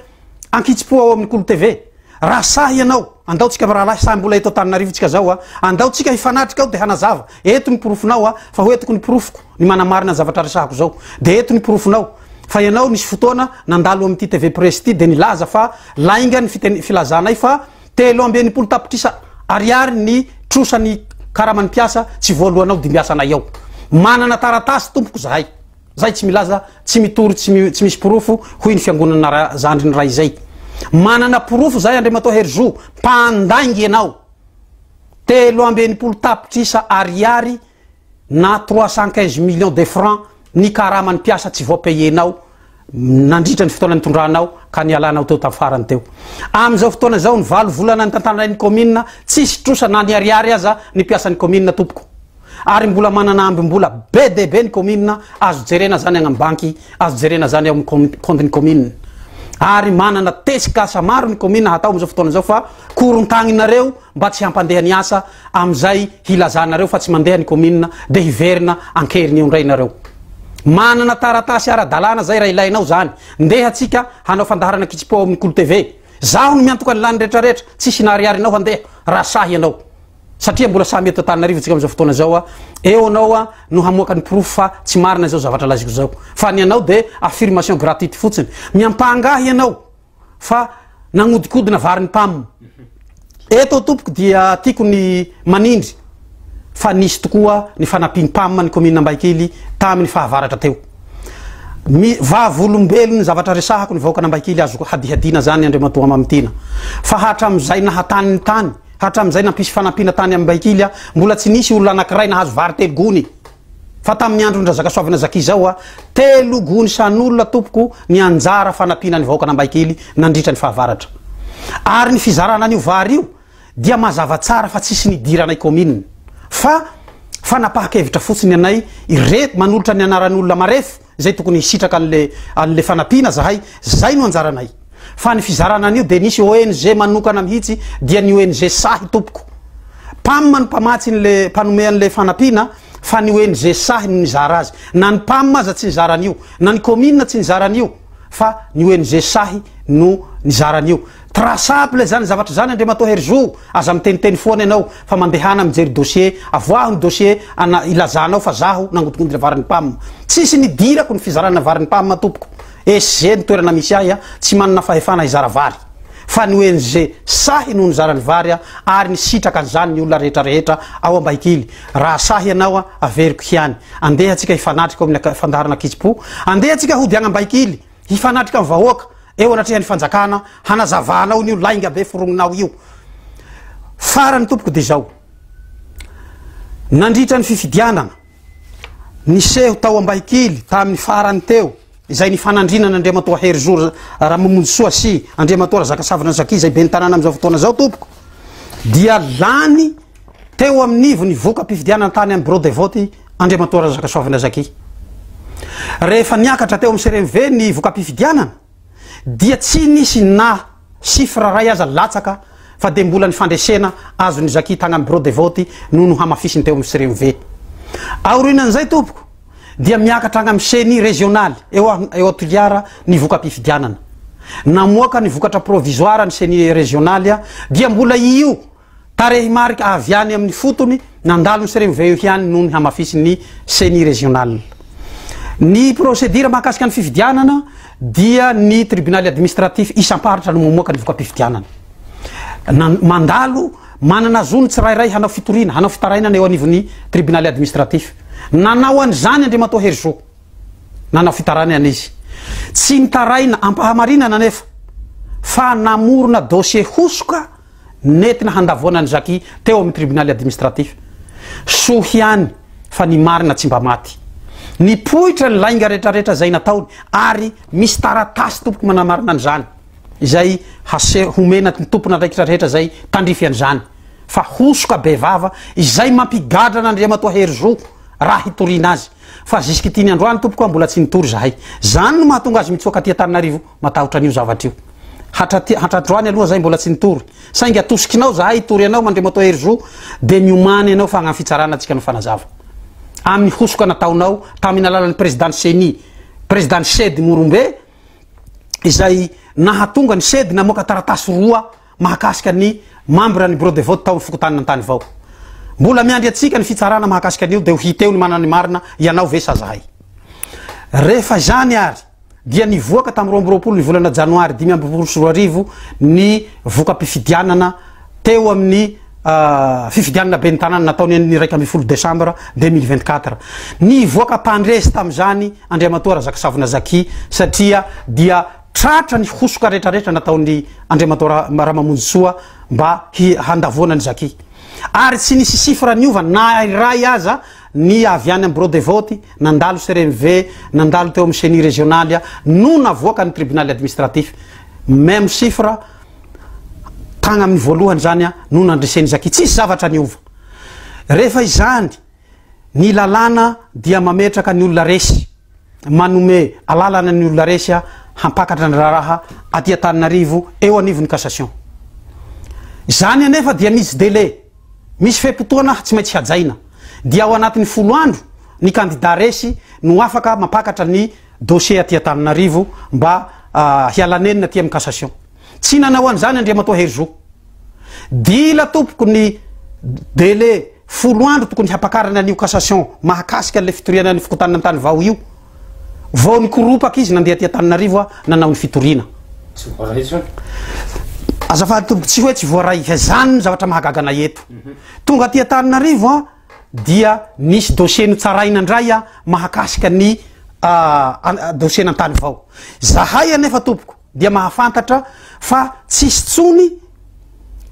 Ankitsim-po ao amin'ny Kolo TV. Raha sahy ianao, andao tsika mirahalahy sahy mbola eto Antananarivo tsika zao a, andao tsika hifanatrika ao de hanazava, eto ny porofonao a, fa ho entiko ny porofoko, ny manamarina ny zavatra resahako zao, de eto ny porofonao, fa ianao nisy fotoana nandalo amin'ity TV Press ity de nilaza fa lainga ny fiteny filazanay fa 63 tapitrisa ariary ny trosan'ny karaman'ny mpiasa tsy voaloanao dimbiasanay ao. Manana taratasy tompoko zahay. Zay tsy milaza, tsy mitory tsy tsy misy porofo hoy ny fiangonana ra zandriny ray izay. Manana porofo zahay Andriamatoa Herizo, mpandainga ianao. 63 tapitrisa ariary na 315 millions de francs ny karaman'ny mpiasa tsy voa-payer-nao nandritra ny fotoana nitondranao ka nialanao teo tamin'ny farany teo. Amin'izao fotoana izao ny valo volana nitantananay ny commune tsisy trosa na ny ariary aza ny mpiasan'ny commune tompoko. Ary mbola manana ambim-bola be dia be ny commune, azo jerena zany agny amin'ny banky, azo jerena zany ao amin'ny compte-n'ny commune. Ary manana tetikasa maro ny commune hatao amin'izao fotoana izao fa korontagninareo mba tsy hampandeha ny asa amin'izay hilazanareo fa tsy mandeha ny commune dia hiverina ankeriny eo indray nareo. Manana taratasy ara-dalàna zay raha ilainao zany. Ndeha tsika hanao fandaharana kitsim-po ao amin'ny Kolo TV. Zaho no miantoka ny lany retraretra, tsisy na ariarinao handeha raha sahy ianao. Satria mbola samy eto Antananarivo tsika amin'izao fotoana izao a, eo anao a no hamoaka ny porofo fa tsy marina izao zavatra lazaiko izao. Fa ny anao dia affirmation gratuite fotsiny. Miampanga ahy ianao fa nagnodikodina varin'ny PAM. Eto tompoko dia tiako ny manindry fa nisy tokoa ny fanampian'ny PAM ny commune Ambahikely tamin'ny fahavaratra teo. Mi, vavolombelon'ny zavatra resahako ny vahoakan'Ambahikely azoko hadihadiana zany Andriamatoa Mamitiana fa hatramin'izay nahatany ny tany, hatramin'izay nampisy fanampiana tany Ambahikely aho mbola tsy nisy olona anankiray nahazo vary telo gony. Fa tamin'ny andron-dRazakasoavina Zaky izao a, telo gony isan'olona tompoko ny anjara fanampiana ny vahoakan'Ambahikely nandritra ny fahavaratra. Ary ny fizarana an'io vary io dia mazava tsara fa tsisy nidiranay commune fa fanapahan-kevitra fotsiny anay ireto manolotra ny anaran'olona marefo izay tokony hisitraka an'le an'le fanampiana zahay, zay no anjaranay. Fa ny fizarana an'io dia nisy ONG manokana mihitsy dia ny ONG Sahy tompoko. Pam no mpamatsy an'le mpanome an'le fanampiana fa ny ONG Sahy no nizara azy. Na ny Pam aza tsy nizara an'io, na ny commune tsy nizara an'io fa ny ONG Sahy no nizara an'io. Traçable zany zavatra zany Andriamatoa Herizo, aza miteniteny foana ianao fa mandehana mijery dossier, avoaho ny dossier ana ilazanao fa zaho nangodingodina varin'ny Pam. Tsisy nidirako ny fizarana varin'ny Pam tompoko. SG ny toerana misy ahy a, tsy manana fahefana hizara vary. Fa ny ONG sahy no nizara ny vary a, ary nisitraka an'izany ny olona rehetra rehetra ao Ambahikily. Raha sahy ianao a, averiko ihany. Andeha tsika hifanatrika ao amin'ny fandaharana Kitsim-po. Andeha tsika hody agny Ambahikily, hifanatrika amin'ny vahoaka eo anatrehan'ny fanjakana, hanazavanao an'io lainga be forogninao io. Farany tompoko dia izao. Nandritra ny fifidianana, niseho tao Ambahikily tamin'ny farany teo, izay nifanandrinana Andriamatoa Herizo Ramamonjisoa sy Andriamatoa Razakasavana Zaky izay ben'ny tanàna amin'izao fotoana izao tompoko dia lany teo amin'nivon'ny voka-pifidianana tany amin'ny bureau de vote Andriamatoa Razakasoavina Zaky. Rehefa niakatra teo amin'ny CRMV ny voka-pifidianana dia tsy nisy na chiffre ray aza latsaka fa dia mbola ny fandresena azon'i Zaky tagny amin'ny bureau de vote no nohamafisiny teo amin'ny CRMV. Aorianan'izay tompoko dia miakatra agny amin'ny ceni régionale eo eo Toliara ny voka-pifidianana. Namoaka ny vokatra provisoire ny ceni régionale dia mbola io tarehimarika avy any amin'ny fotony nandalo ny CRMV io ihany no nihamafisin'ny ceni régionale. Ny procédure mahakasika ny fifidianana dia ny tribunaly administratif isam-paritra no mamoaka ny voka-pifidianana. Mandalo, manana zo ny tsirairay hanao fitoriana, hanao fitarainana eo anivon'ny tribunaly administratif. Nanao an'izany Andriamatoa Herizo. Nanao fitarainana izy. Tsy nitaraina am-pahamarinana anefa fa namorona dossier hosoka nentina handavoana an'i Jackie teo amin'ny tribunaly administratif. Soa ihany fa ny marina tsy mba maty. Nipoitra ny lainga retraretra izay nataony ary misy taratasy tompoko manamarina an'izany izay haseho homena ny tompon'andraikitra rehetra izay tandrify an'izany fa hosoka bevava izay mampigadra an'Andriamatoa Herizo raha hitoriana azy fa jusqu'ity ny androany tompoko mbola tsy nitory zahay. Zany no mahatonga azy mitsoaka aty Antananarivo matahotra an'io zavatra io. Hatraty hatratr'androany aloha zay mbola tsy nitory. Saingy atosikinao zahay hitory anao Andriamatoa Herizo dia miomàna ianao fa hagnano fitsarana antsika no fanazava. Amin'ny hosoka nataonao tamin'ny alalan'ny président ceni, président ced Morombe izay. nahatonga ny CEDH namoaka taratasy roa mahakasika ny membre ny bureau de vote tao amin'ny fokontanin'Antanivao. Mbola miandry antsika ny fitsarana mahakasika an'io dia ho hita eo ny manana ny marina, ianao ve sa zahay. Rehefa izany ary dia nivoaka tamin'ny 22 ny volana janoary 2025 ny voka-pifidianana teo amin'ny fifidianana ben'ny tanàna natao ny 11 décembre 2024. Nivoaka mpandresy tamin'izany Andriamatoa Razakasavona Zaki satria dia tratra ny hosoka rehetrarehetra nataon'ny Andriamatoa Ramamonjisoa mba handavoana an'i Zaki. Ary tsy nisy chiffre niova na iray aza ny avy any amin'ny bureau de vote, nandalo CRMV, nandalo teo amin'ny CENI régionale no navoaka ny tribunal administratif. Même chiffre tagny amin'ny voalohany zany no nandresen'i Zaki. Tsisy zavatra niova. Rehefa izany, ny lalàna dia mametraka ny olona resy, manome alalana ny olona resy hampakatra ny raharaha aty Antananarivo eo anivon'ny cassation. Izany anefa dia misy délai, misy fe-potoana tsy maintsy hajaina. Dia ao anatin'ny 10 andro ny kandida resy no afaka mampakatra ny dossier aty Antananarivo mba hialanenina aty amin'ny cassation. Tsy nanao an'izany Andriamatoa Herizo. Dila tompoko ny délai 10 andro tokony hampakarana an'io cassation mahakasika an'ilay fitoriana ny fokontany Antanivao io. Vao nikoropaka izy nandeha aty Antananarivo nanao ny fitoriana. Tsy voaray intsony. Azafady tompoko, tsy hoe tsy voaray, fa izany no zavatra mahagaga anay eto. Tonga aty Antananarivo dia nisy dossier notsaraina indray mahakasika ny dossier n'Antanivao. Zahay anefa tompoko dia mahafantatra fa tsisy tsony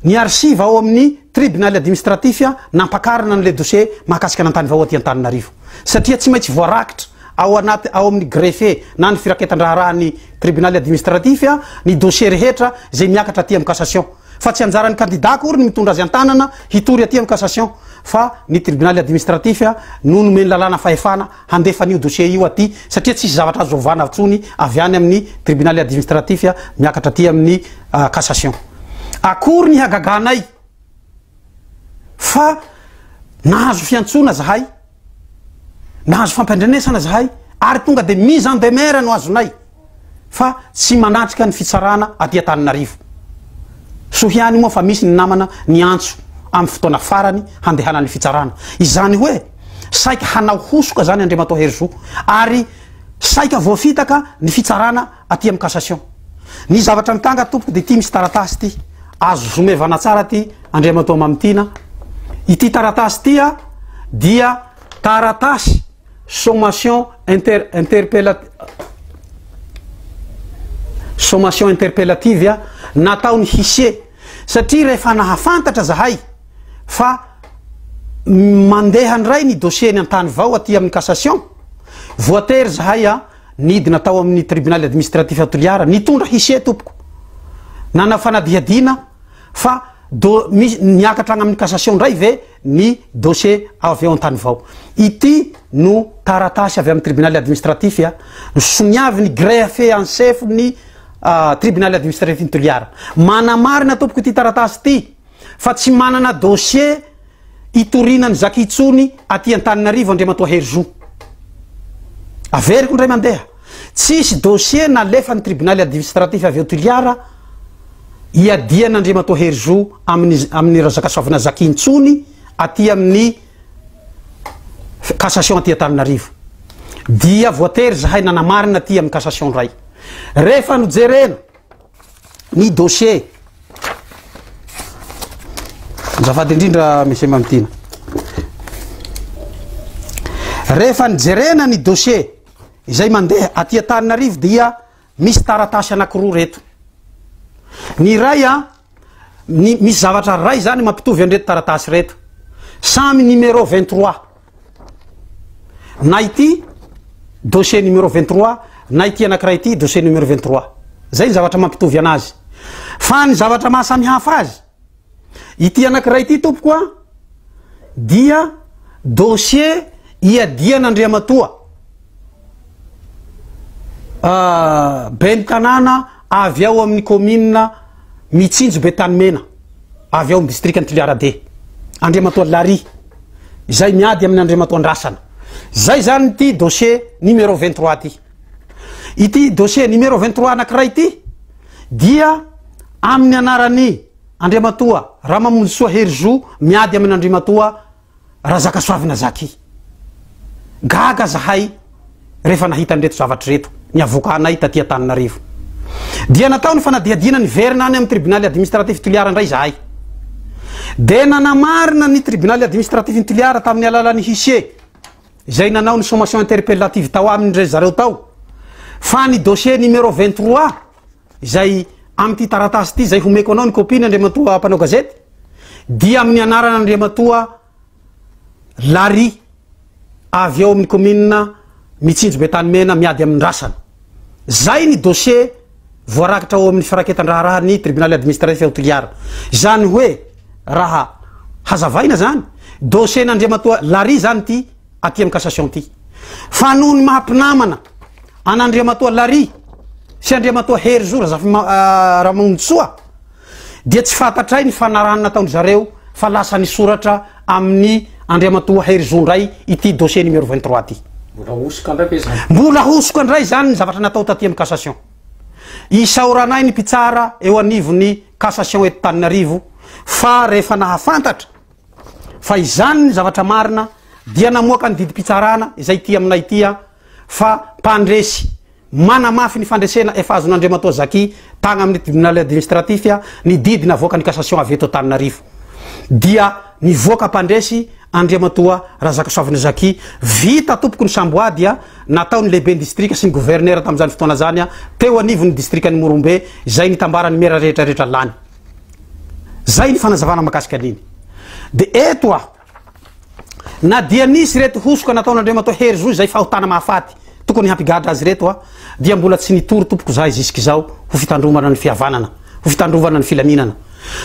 ny archive ao amin'ny tribunal administratif nampakarina an'ilay dossier mahakasika an'Antanivao aty Antananarivo, satria tsy maintsy voarakitra ao anaty ao amin'ny greffe na ny firaketan-draharahan'ny tribunal administratif ny dossier rehetra izay miakatra aty amin'ny cassation, fa tsy anjaran'ny candidat akory ny mitondra azy an-tanana hitory aty amin'ny cassation, fa ny tribunal administratif no nomeny lalàna fahefana handefa an'io dossier io aty, satria tsisy zavatra azo ovana intsony avy any amin'ny tribunal administratif miakatra aty amin'ny cassation. Akory ny hagaganay fa nahazo fiantsoana zahay, nahazo fampandrenesana zahay, ary tonga de mise en demeure no azonay fa tsy manatrika ny fitsarana aty Antananarivo. Soa ihany moa fa misy ny namana niantso amin'ny fotoana farany handehanan'ny fitsarana. Izany hoe saika hanao hosoka zany Andriamatoa Herizo ary saika voafitaka ny fitsarana aty amin'ny cassation. Ny zavatra mitanga tompoko dia ity misy taratasy ity. Azo zomevana tsara ity Andriamatoa Mamitiana. Ity taratasy ity dia taratasy sommation inter, interpella, sommation interpellative nataon'ny huissier, satria rehefa nahafantatra zahay fa mandeha ndray ny dossier ny Antanivao aty amin'ny cassation, voatery zahay nidina tao amin'ny tribunal administratif Toliara nitondra huissier tompoko, nanao fanadihadiana fa do misy niakatra agny amin'ny cassation ndray ve ny dossier avy eo Antanivao. Ity no taratasy avy amin'ny tribunal administratif nosoniavin'ny greffe en chef ny tribunal administratif ny Toliara. Manamarina tompoko ity taratasy ity fa tsy manana dossier itoriana ny Zaki intsony aty Antananarivo Andriamatoa Herizo. Averiko indray mandeha, tsisy dossier nalefa ny tribunal administratif avy eo Toliara iadian'Andriamatoa Herizo amin'ny amin'ny Razakasoavina Zaki intsony aty amin'ny cassation aty Antananarivo. Dia voatery zahay nanamarina aty amin'ny cassation indray. Rehefa nojerena ny dossier, azafady indrindra monsieur Mamitiana, rehefa nijerena ny dossier izay mandeha aty Antananarivo dia misy taratasy anankiroa reto. Ny iray ny misy zavatra ray zany mampitovy an'ireto taratasy reto, samy numéro 23 na ity dossier numéro 23 na ity anankiray ity dossier numéro 23, zay ny zavatra mampitovy anazy. Fa ny zavatra mahasamy hafa azy, ity anankiray ity tompoko dia dossier iadian'Andriamatoa ben'ny tanàna avy ao amin'ny commune Mitsinjo Betanimena, avy ao amin'ny distrikan'i Toliara D, Andriamatoa Larry, izay miady amin'ny Andriamatoa Andrasana. Zay zany ity dossier numéro 23 ity. Ity dossier numéro 23 anankiray ity. dia amin'ny anaran'i Andriamatoa Ramamonjisoa Herizo miady amin' Andriamatoa Razakasoavina Zaki. Gaga zahay rehefa nahita an'ireto zavatra ireto, ny avocat-nay taty Antananarivo. Dia natao ny fanadihadiana niverina any amin'ny tribunaly administratif Toliara indray izahay. Dia nanamarina ny tribunaly administratif ny Toliara tamin'ny alalan'ny huissier izay nanao ny sommation interpellative tao aminy ry zareo tao fa ny dossier numéro 23 izay amin'ity taratasy ity izay homeko anao ny copie-ny Andriamatoa mpanao gazety dia amin'ny anaran'Andriamatoa Larry avy ao amin'ny kaominina Mitsinjo Betanimena miady amin'ny Rasana. Zay ny dossier voarakitra ao amin'ny firaketan-draharahan'ny tribunaly administratif ao Toliara. Izany hoe raha hazavaina zany, dossier-n'Andriamatoa Larry zany ity aty amin'ny cassation ity. Fa noho ny maha mpinamana an'Andriamatoa Larry sy Andriamatoa Herizo Razafimamonjisoa dia tsy fantatray ny fanarahana nataon-dry zareo fa lasa nisoratra amin'ny Andriamatoa Herizo indray ity dossier numéro 23 ity. Mbola hosoka indray ve zany? Mbola hosoka indray zany ny zavatra natao taty amin'ny cassation. Isaoranay ny mpitsara eo anivon'ny cassation eto Tananarivo fa rehefa nahafantatra fa izany ny zavatra marina dia namoaka ny didim-pitsarana izay ity aminay ity fa mpandresy Manamafy ny fandresena efa azon'Andriamatoa Zaki tagna amin'ny tribonaly administratif ny didy navoakan'ny cassation avy eto Antananarivo. Dia nivoaka mpandresy Andriamatoa Razakasoavina Zaki. Vita tompoko ny samboady nataon'ny lehiben'ny distrika sy ny gouverneur tamin'izany fotoana izany teo anivon'ny distrikan'i Morombe izay nitambaran'ny mera rehetra rehetra lany. Zay ny fanazavana makasika an'iny. Dia eto aho. Na dia nisy ireto hosoka nataon'Andriamatoa Herizo izay fahotana mahafaty tokony hampigadra azy ireto dia mbola tsy nitory tompoko zahay zisk'izao ho fitandrovana ny fihavanana, ho fitandrovana ny filaminana.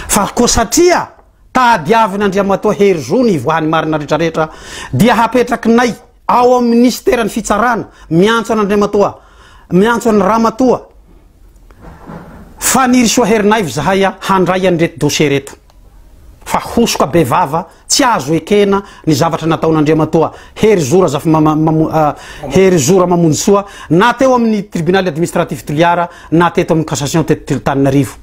Fa koa satria tadiavin'Andriamatoa Herizo ny hivoahan'ny marina retraretra dia hapetrakinay ao amin'ny minisiteran'ny fitsarana miantso an'Andriamatoa miantso an'i Ramatoa Fanirisoa Herinaivo zahay handray an'ireto dossier ireto. Fa hosoka be vava tsy azo ekena ny zavatra nataon'Andriamatoa Herizo Herizo Ramamonjisoa na teo amin'ny tribunaly administratif Toliara na teto amin'ny cassation teto Tananarivo.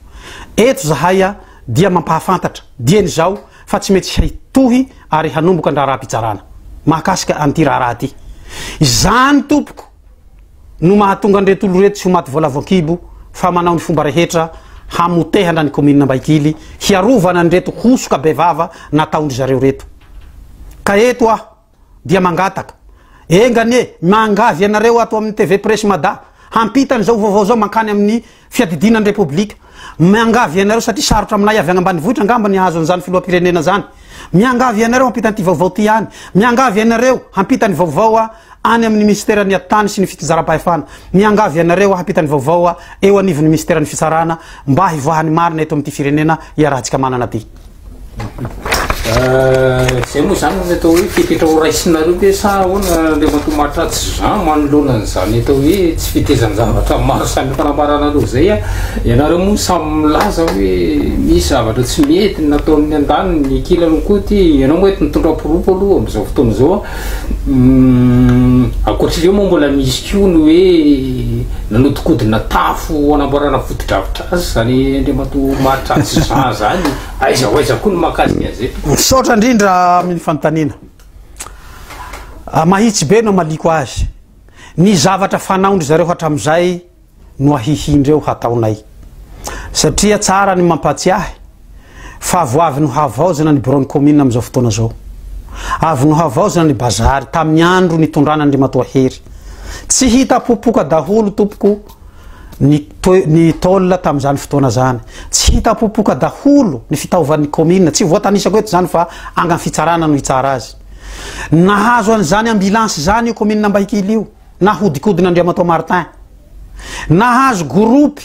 Eto zahay dia mampahafantatra dieny izao fa tsy maintsy hitohy ary hanomboka ny raharaham-pitsarana mahakasika an'ity raharaha ity. Izany tompoko no mahatonga an'ireto olona ireto tsy ho maty voalavo an-kibo fa manao ny fomba rehetra hamotehana ny kaominina Ambahikily hiarovana an'ireto hosoka bevava nataon-dry zareo ireto. Ka eto aho dia mangataka, enga anie, miangavy anareo ato amin'ny TV Presse Mada hampita an'izao vaovao izao mankany amin'ny fiadidiana ny Repoblika. Miangavy anareo satria sarotra aminay avy any ambanivohitra angamba ny hahazo an'izany filoham-pirenena izany. Miangavy anareo hampita an'ity vaovao ity any. Miangavy anareo hampita ny vaovao any amin'ny minisiteran'ny atitany sy ny fitsinjaram-pahefana. Miangavy anareo hampita ny vaovao eo anivon'ny minisiteran'ny fitsarana mba hivoahan'ny marina eto amin'ity firenena iarahantsika manana ity. Zay moa zany ny atao hoe fepetra ho raisinareo ve sa ahoana Andriamatoa Mahatratsy Jean manoloana an'izany atao hoe tsy fetezan-javatra maro samihafa nambaranareo zay a, ianareo moa samy milaza hoe misy zavatra tsy mety nataon'ny andaniny, ny ankilany koa ty, ianao moa eto mitondra porofo aloha amin'izao fotoana izao a, ankoatr'ireo moa mbola misy koa ny hoe nanodikodina tafo hanamboarana fotodrafitrasa zany Andriamatoa Mahatratsy Jean zany. Aiza ho aiza koa ny mahakasika an'izay tompoko? Misaotra indrindra amin'ny fanontaniana. Mahitsy be no amaliako azy. Ny zavatra fanaon-dry zareo hatramin'izay no ahihian-dreo hataonay. Satria tsara ny mampahatsiahy fa vao avy nohavaozina ny biraon'ny kaominina amin'izao fotoana izao. Avy nohavaozina ny bazary tamin'ny andro nitondrana an-dRamatoa Hery. Tsy hita popoka daholo tompoko ny toe, ny tôle tamin'izany fotoana zany. Tsy hita popoka daholo ny fitaovan'ny kaominina, tsy voatanisako eto zany fa angan'ny fitsarana no hitsara azy. Nahazo an'izany ambulance zany io kaominina Ambahikily io, nahodikodina Andriamatoa Martin. Nahazo groupe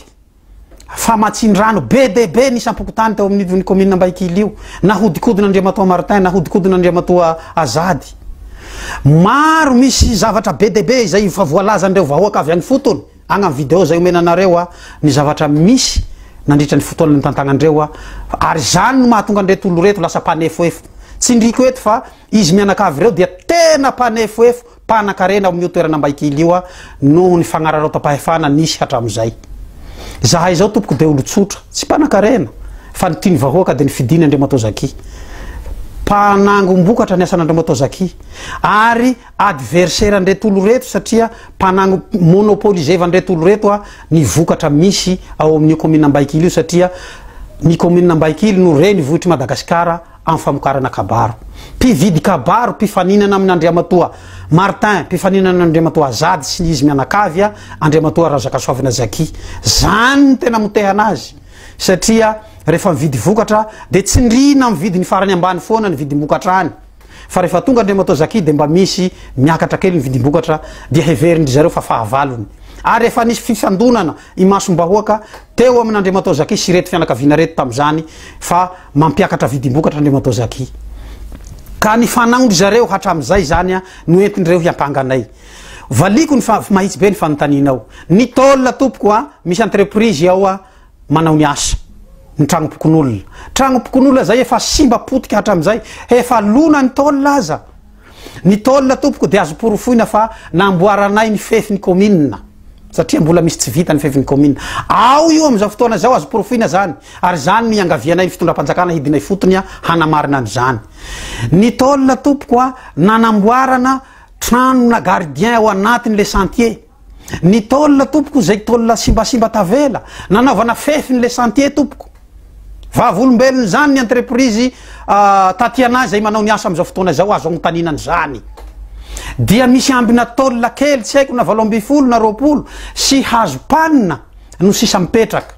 famatsian-drano be dia be ny isam-pokontany teo amin'io kaominina Ambahikily io, nahodikodina Andriamatoa Martin, nahodikodina Andriamatoa Azady. Maro misy zavatra be dia be izay efa voalazan'ireo vahoaka avy any fotony, agny amin'ny video izay omena anareo a, ny zavatra misy nandritra ny fotoana nitantagnandreo a, ary izany no mahatonga an'ireto olo ireto lasa mpanefoefo. Tsindriko eto fa izy mianakavy ireo dia tena mpanefoefo, mpanan-karena ao amin'io toerana Ambahikily io a, noho ny fagnararaotam-pahefana nisy hatramin'izay. Zahay izao tompoko dia olon-tsotra, tsy mpanakarena, fa ny tian'ny vahoaka dia ny fidiny Andriamatoa Zaki. Mpanangom-bokatra ny asan'Andriamatoa Zaki. Ary adversaire an'ireto olo ireto satria mpanango monopoliser an'ireto olo ireto a ny vokatra misy ao amin'io commune Ambahikily io satria ny commune Ambahikily no renivohitr'i Madagasikara amin'ny famokarana kabaro. Mpividy kabaro, mpifaninana amin'Andriamatoa Martin, mpifaninana amin'Andriamatoa Azady sy izy mianakavy a Andriamatoa Razakasoavina Jacky. Zany no tena amotehana azy satria rehefa mividy vokatra dia tsindriana amin'ny vidiny farany ambany foana ny vidim-bokatra any. Fa rehefa tonga Andriamatoa Zaki dia mba misy miakatra kely ny vidim-bokatra dia heverin-dry zareo fa fahavalony. Ary efa nisy fifandonana imasom-bahoaka teo amin'Andriamatoa Zaki sy ireto fianakaviana ireto tamin'izany fa mampiakatra vidim-bokatra Andriamatoa Zaki. Ka ny fanaon-dry zareo hatramin'izay izany no entin-dreo hiampanga anay. Valiako ny fa mahitsy be ny fanontanianao. Ny tôle tompoko a, misy entreprise ao a, manao ny asa ny tragnom-pokonolona. Tragnom-pokonolona izay efa simba potika hatramin'izay, efa lona ny tôle aza. Ny tôle tompoko dia azo porofoina fa namboaranay ny fefin'ny kaominina satria mbola misy tsy vita ny fefin'ny kaominina. Ao io amin'izao fotoana izao azo porofoina izany ary izany no iangavianay ny fitondram-panjakana hidina ifotony hanamarina an'izany. Ny tôle tompoko a nanamboarana tranona gardien ao anatin'le chantier. Ny tôle tompoko izay tôle simbasimba tavela, nanaovana fefiny le chantier tompoko. Vavolombelona izany ny entreprise Tatiana izay manao ny asa amin'izao fotoana izao azo anontaniana an'izany. Dia misy ambina tôle kely tsy haiko na 18 na 20 sy hazo panina no sisa mipetraka.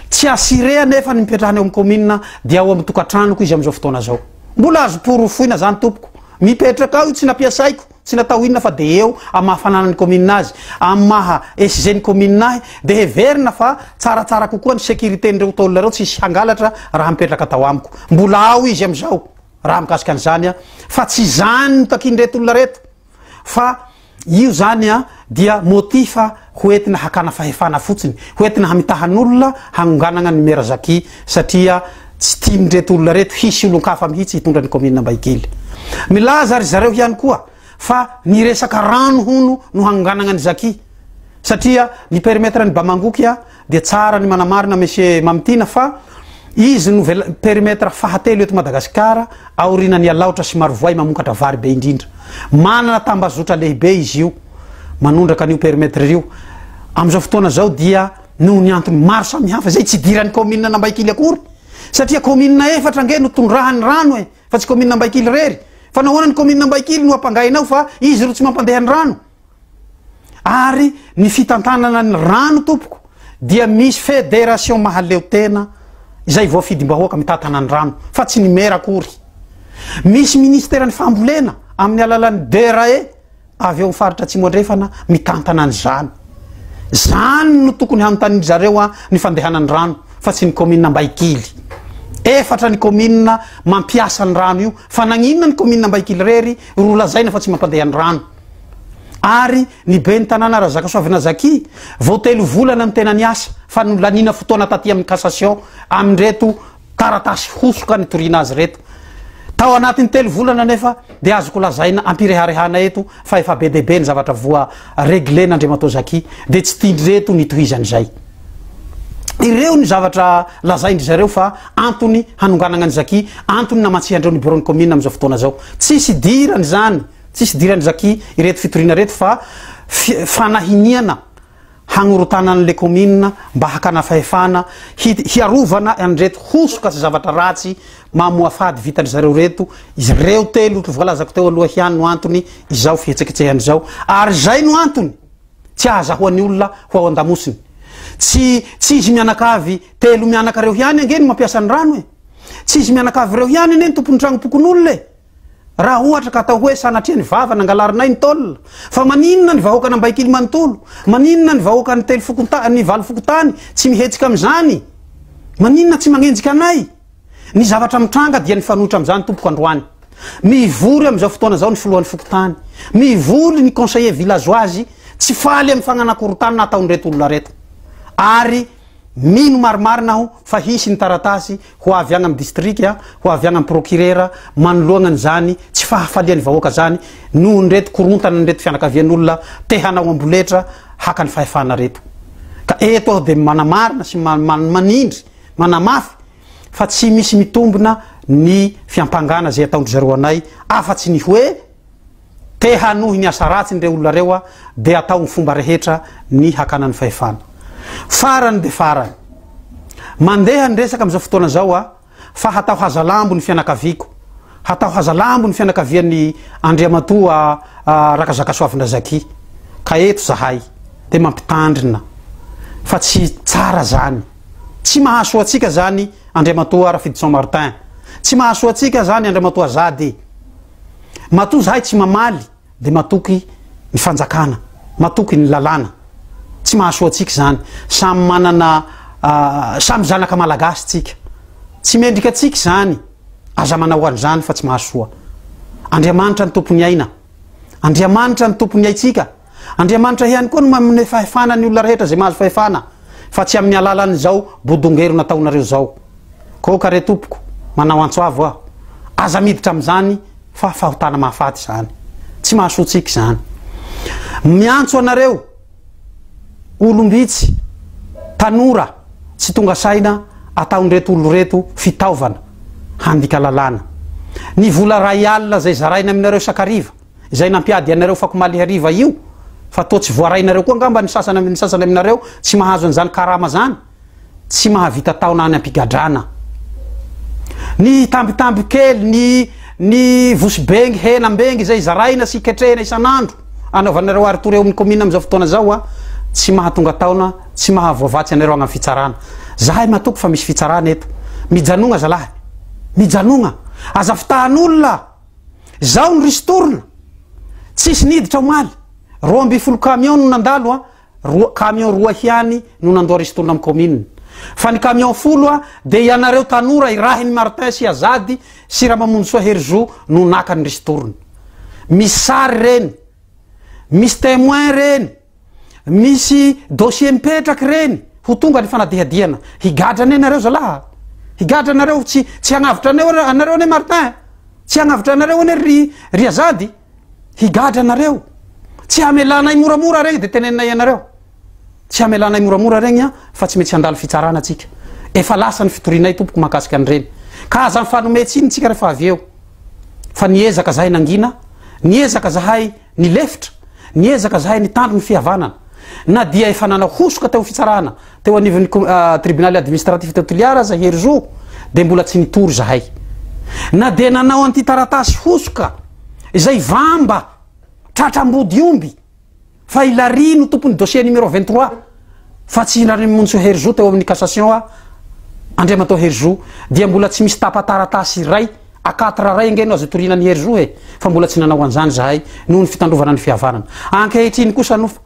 Tsy assuré anefa ny mipetrahany ao amin'ny commune dia ao amin'ny tokantranoko izy amin'izao fotoana izao. Mbola azo porofoina izany tompoko. Mipetraka ao io tsy nampiasaiko. Tsy natao inona fa dia eo amin'ny maha fananan'ny commune azy, amin'ny maha SG ny commune ahy dia heverina fa tsaratsara kokoa ny sécurité-n'ireo tôle ireo tsy hisy hangalatra raha mipetraka tao amiko. Mbola ao izy amin'izao raha mikasika an'izany an, fa tsy izany no takian'ireto olona ireto fa io izany an dia motif ho entina hakana fahefana fotsiny, ho entina hamitahan'olona hanonganana ny Maire Jacky satria tsy tian'ireto olona ireto hisy olon-kafa mihitsy hitondra ny kaominina Ambahikely. Milaza ry zareo ihany koa fa ny resaka rano hono no hanonganana an'i Jacky satria ny périmètre ny Bamangoky dia tsara ny manamarina Monsieur Mamitiana fa izy no périmètre fahatelo eto Madagasikara aorianan'i Alaotra sy Marovoay mamokatra vary be indrindra. Manana tambazotra lehibe izy io manondraka an'io périmètre io. Amin'izao fotoana izao dia noho ny antony maro samihafa izay tsy idiran'ny kaominina an'Ambaikily akory satria kaominina efatra ange no tondrahany rano e, fa tsy kaominina Ambaikily irery. Fa nahoana ny kaominina Ambaikily no ampangainao fa izy ro tsy mampandeha ny rano? Ary ny fitantanana ny rano tompoko dia misy fédération mahaleo tena izay voafidim-bahoaka mitantana ny rano fa tsy ny maire akory. Misy ministeran'ny fambolena amin'ny alalan'ny DRAE avy eo amin'ny faritra Atsimo Andrefana mitantana an'izany. Zany no tokony hanontanian-dry zareo an ny fandehanan'ny rano fa tsy ny kaominina Ambahikily. Efatra ny kaominina mampiasa ny rano io fa nagn'inona ny kaominina Ambahikily irery ro lazaina fa tsy mampandeha ny rano. Ary ny ben'ny tanàna Razakasoavina Jacky vao telo volana no tena niasa fa nolaniana fotoana taty amin'ny cassation amin'ireto taratasy hosoka nitoriana azy ireto. Tao anatin'ny telo volana anefa dia azoko lazaina am-pireharehana eto fa efa be dia be ny zavatra voa regler-n'Andriamatoa Jacky dia tsy tian-dry reto ny hitohizan'izay. Ireo ny zavatra lazain-dry zareo fa antony hanonganana an'i Jacky, antony namantsihan-dreo ny biraon'ny kaominina amin'izao fotoana izao. Tsisy idirany izany, tsisy idiran'i Jacky ireto fitoriana ireto fa fanahiniana hagnorontana an'le commune mba hakana fahefana hiarovana an'ireto hosoka sy zavatra ratsy mamoafady vitan-dry zareo reto, ireo telo ohatry voalazako teo aloha ihany no antony izao fihetsiketsehana izao ary izay no antony tsy ahazahoan'ny olona ho ao an-damosiny. Tsy tsy izy mianakavy telo mianaka reo ihany ange no mampiasa ny rano e! Tsy izy mianakavy reo ihany anie no tompon'ny tragnom-pokonolona e! Raha ohatra ka atao hoe sanatria ny vava nangalarinay ny tôle, fa maninona ny vahoakan'Ambaikily manontolo, maninona ny vahoakan'ny telo fokonta-, ny valo fokontany tsy mihetsika amin'izany? Maninona tsy magnenjika anay? Ny zavatra mitranga dia nifanohitra amin'izany tompoko androany. Mivory amin'izao fotoana izao ny filohan'ny fokontany, mivory ny conseiller villageoise tsy faly amin'ny fagnanakorontanana ataon'ireto olona ireto. Ary Mino marimarina aho fa hisy ny taratasy ho avy agny amin'ny distrika, ho avy agny amin'ny prokirera manoloagna an'izany tsy fahafalian'ny vahoaka zany nohon'ireto korontanan'ireto fianakavian'olona te hanao amboletra haka ny fahefana reto. Ka. eto aho dia manamarina sy manindry, manamafy fa tsy misy mitombina ny fiampangana izay ataon-dry zareo anay afa-tsy ny hoe te hanohy ny asa ratsiny ireo olona ireo dia atao ny fomba rehetra ny hakana ny fahefana. Farany dia farany, mandeha ny resaka amin'izao fotoana izao a! fa hatao hazalambo ny fianakaviako, hatao hazalambo ny fianakavian'i Andriamatoa Rakazakasoavina Zaky, ka eto zahay dia mampitandrina fa tsy tsara zany, tsy mahasoa antsika zany Andriamatoa Rafidison Martin, tsy mahasoa antsika zany Andriamatoa Zady, matoa zahay tsy mamaly Dia matoky ny fanjakana, matoky ny lalàna. Tsy mahasoa antsika izany. Samy manana, samy zanaka malagasy tsika. Tsy mendrika antsika izany. Aza manao an'izany fa tsy mahasoa. Andriamanitra ny tompon'ny aina. Andriamanitra ny tompon'ny aintsika. Andriamanitra ihany koa no manome fahefana ny olona rehetra izay mahazo fahefana, fa tsy amin'ny alalan'izao bodongero nataonareo izao. Koa re tompoko, manao antso avo aho. Aza miditra amin'izany fa fahotana mahafaty izany. Tsy mahasoa antsika izany. Miantso anareo olom-bitsy, tanora tsy tonga saina ataon'ireto olona ireto fitaovana handika lalàna. Ny vola ray alina izay zaraina aminareo isan-kariva, izay nampiady anareo fakomaly hariva io, fa toa tsy voarainareo koa angamba ny sasany ny sasany aminareo tsy mahazo an'izany karama izany. tsy mahavita taona any am-pigadrana. Ny tambitamby kely, ny ny vosibengy, henam-bengy izay zaraina sy ketrehina isan'andro anaovanareo aritory eo amin'ny kaominina amin'izao fotoana izao a, tsy mahatonga taona, tsy mahavoavatsy anareo agny amin'ny fitsarana. Zahay matoky fa misy fitsarana eto. Mijanogna zalahy. Mijanogna. Aza fitahan'olona. Zao ny ristourne. Tsisy niditra omaly. 12 camion no nandalo a. Roa, camion roa ihany no nandoa ristourne amin'ny commune. Fa ny camion folo a, dia ianareo tanora irahin'i Martin sy Azady sy Ramamonjisoa Herizo no naka ny ristourne. Misy sary ireny, misy témoin ireny, misy dossier mipetraka ireny, ho tonga ny fanadihadihana. Higadra anie nareo zalahy a! Higadra nareo, tsy, tsy hagnavotra aneo, anareo anie Martin, tsy hagnavotra anareo anie ry, ry Azady. Higadra anareo. Tsy hamelanay moramora regny de teneninay anareo. Tsy hamelanay moramora regny an, fa tsy maintsy handalo fitsarana tsika. Efa lasa ny fitorianay tompoko mahakasika an'ireny. Ka aza mifanome tsiny tsika rehefa avy eo. Fa niezaka zahay nangina, niezaka zahay nilefitra, niezaka zahay nitandro ny fihavanana. Na dia efa nanao hosoka teo fitsarana, teo anivon'ny tribunaly administratif teo Toliara aza Herizo, dia mbola tsy nitory zahay. Na dia nanao an'ity taratasy hosoka, Izay vamba tratra ambody omby fa i Larry no tompon'ny dossier numéro 23 fa tsy i Ranimonjisoa Herizo teo amin'ny cassation a Andriamatoa Herizo dia mbola tsy misy tapa-taratasy iray A quatre ray ange no azo itoriana an'i Herizo e fa mbola tsy nanao an'izany izahay noho ny fitandrovana ny fihavanana. Ankehitriny kosa anofa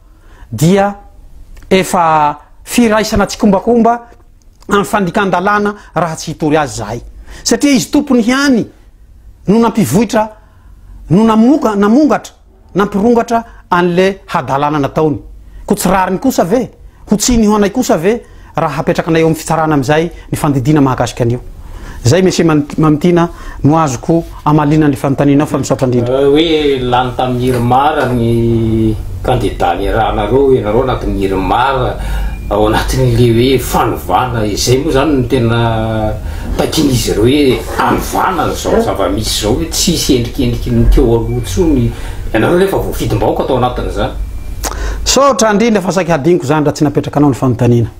dia efa firaisana tsikombakomba amin'ny fandikan-dalàna raha tsy hitory azy izahay satria izy tompony ihany no nampivoitra, no namoka, namongatra, nampirongatra an'le hadalana nataony. Koa tsy rariny kosa ve? Ho tsiny ho anay kosa ve raha hapetrakanay eo amin'ny fitsarana amin'izay ny fandidiana mahakasika an'io? Zay Monsieur Mamitiana no azoko amaliana ny fanontanianao fa misaotra indrindra. Hoe lany tamin'ny IRMAR ny kandida niarahanareo, ianareo anatin'ny IRMAR, ao anatin'le hoe fanovana, izay moa zany no tena takian'izy ireo hoe anovana an'izao zava-misy izao hoe tsy hisy endrikendriky ny teo aloha intsony, ianareo nefa voafidim-bahoaka tao anatin'izany. Saotra indrindra fa saika hadinoko izany raha tsy napetrakanao ny fanontaniana.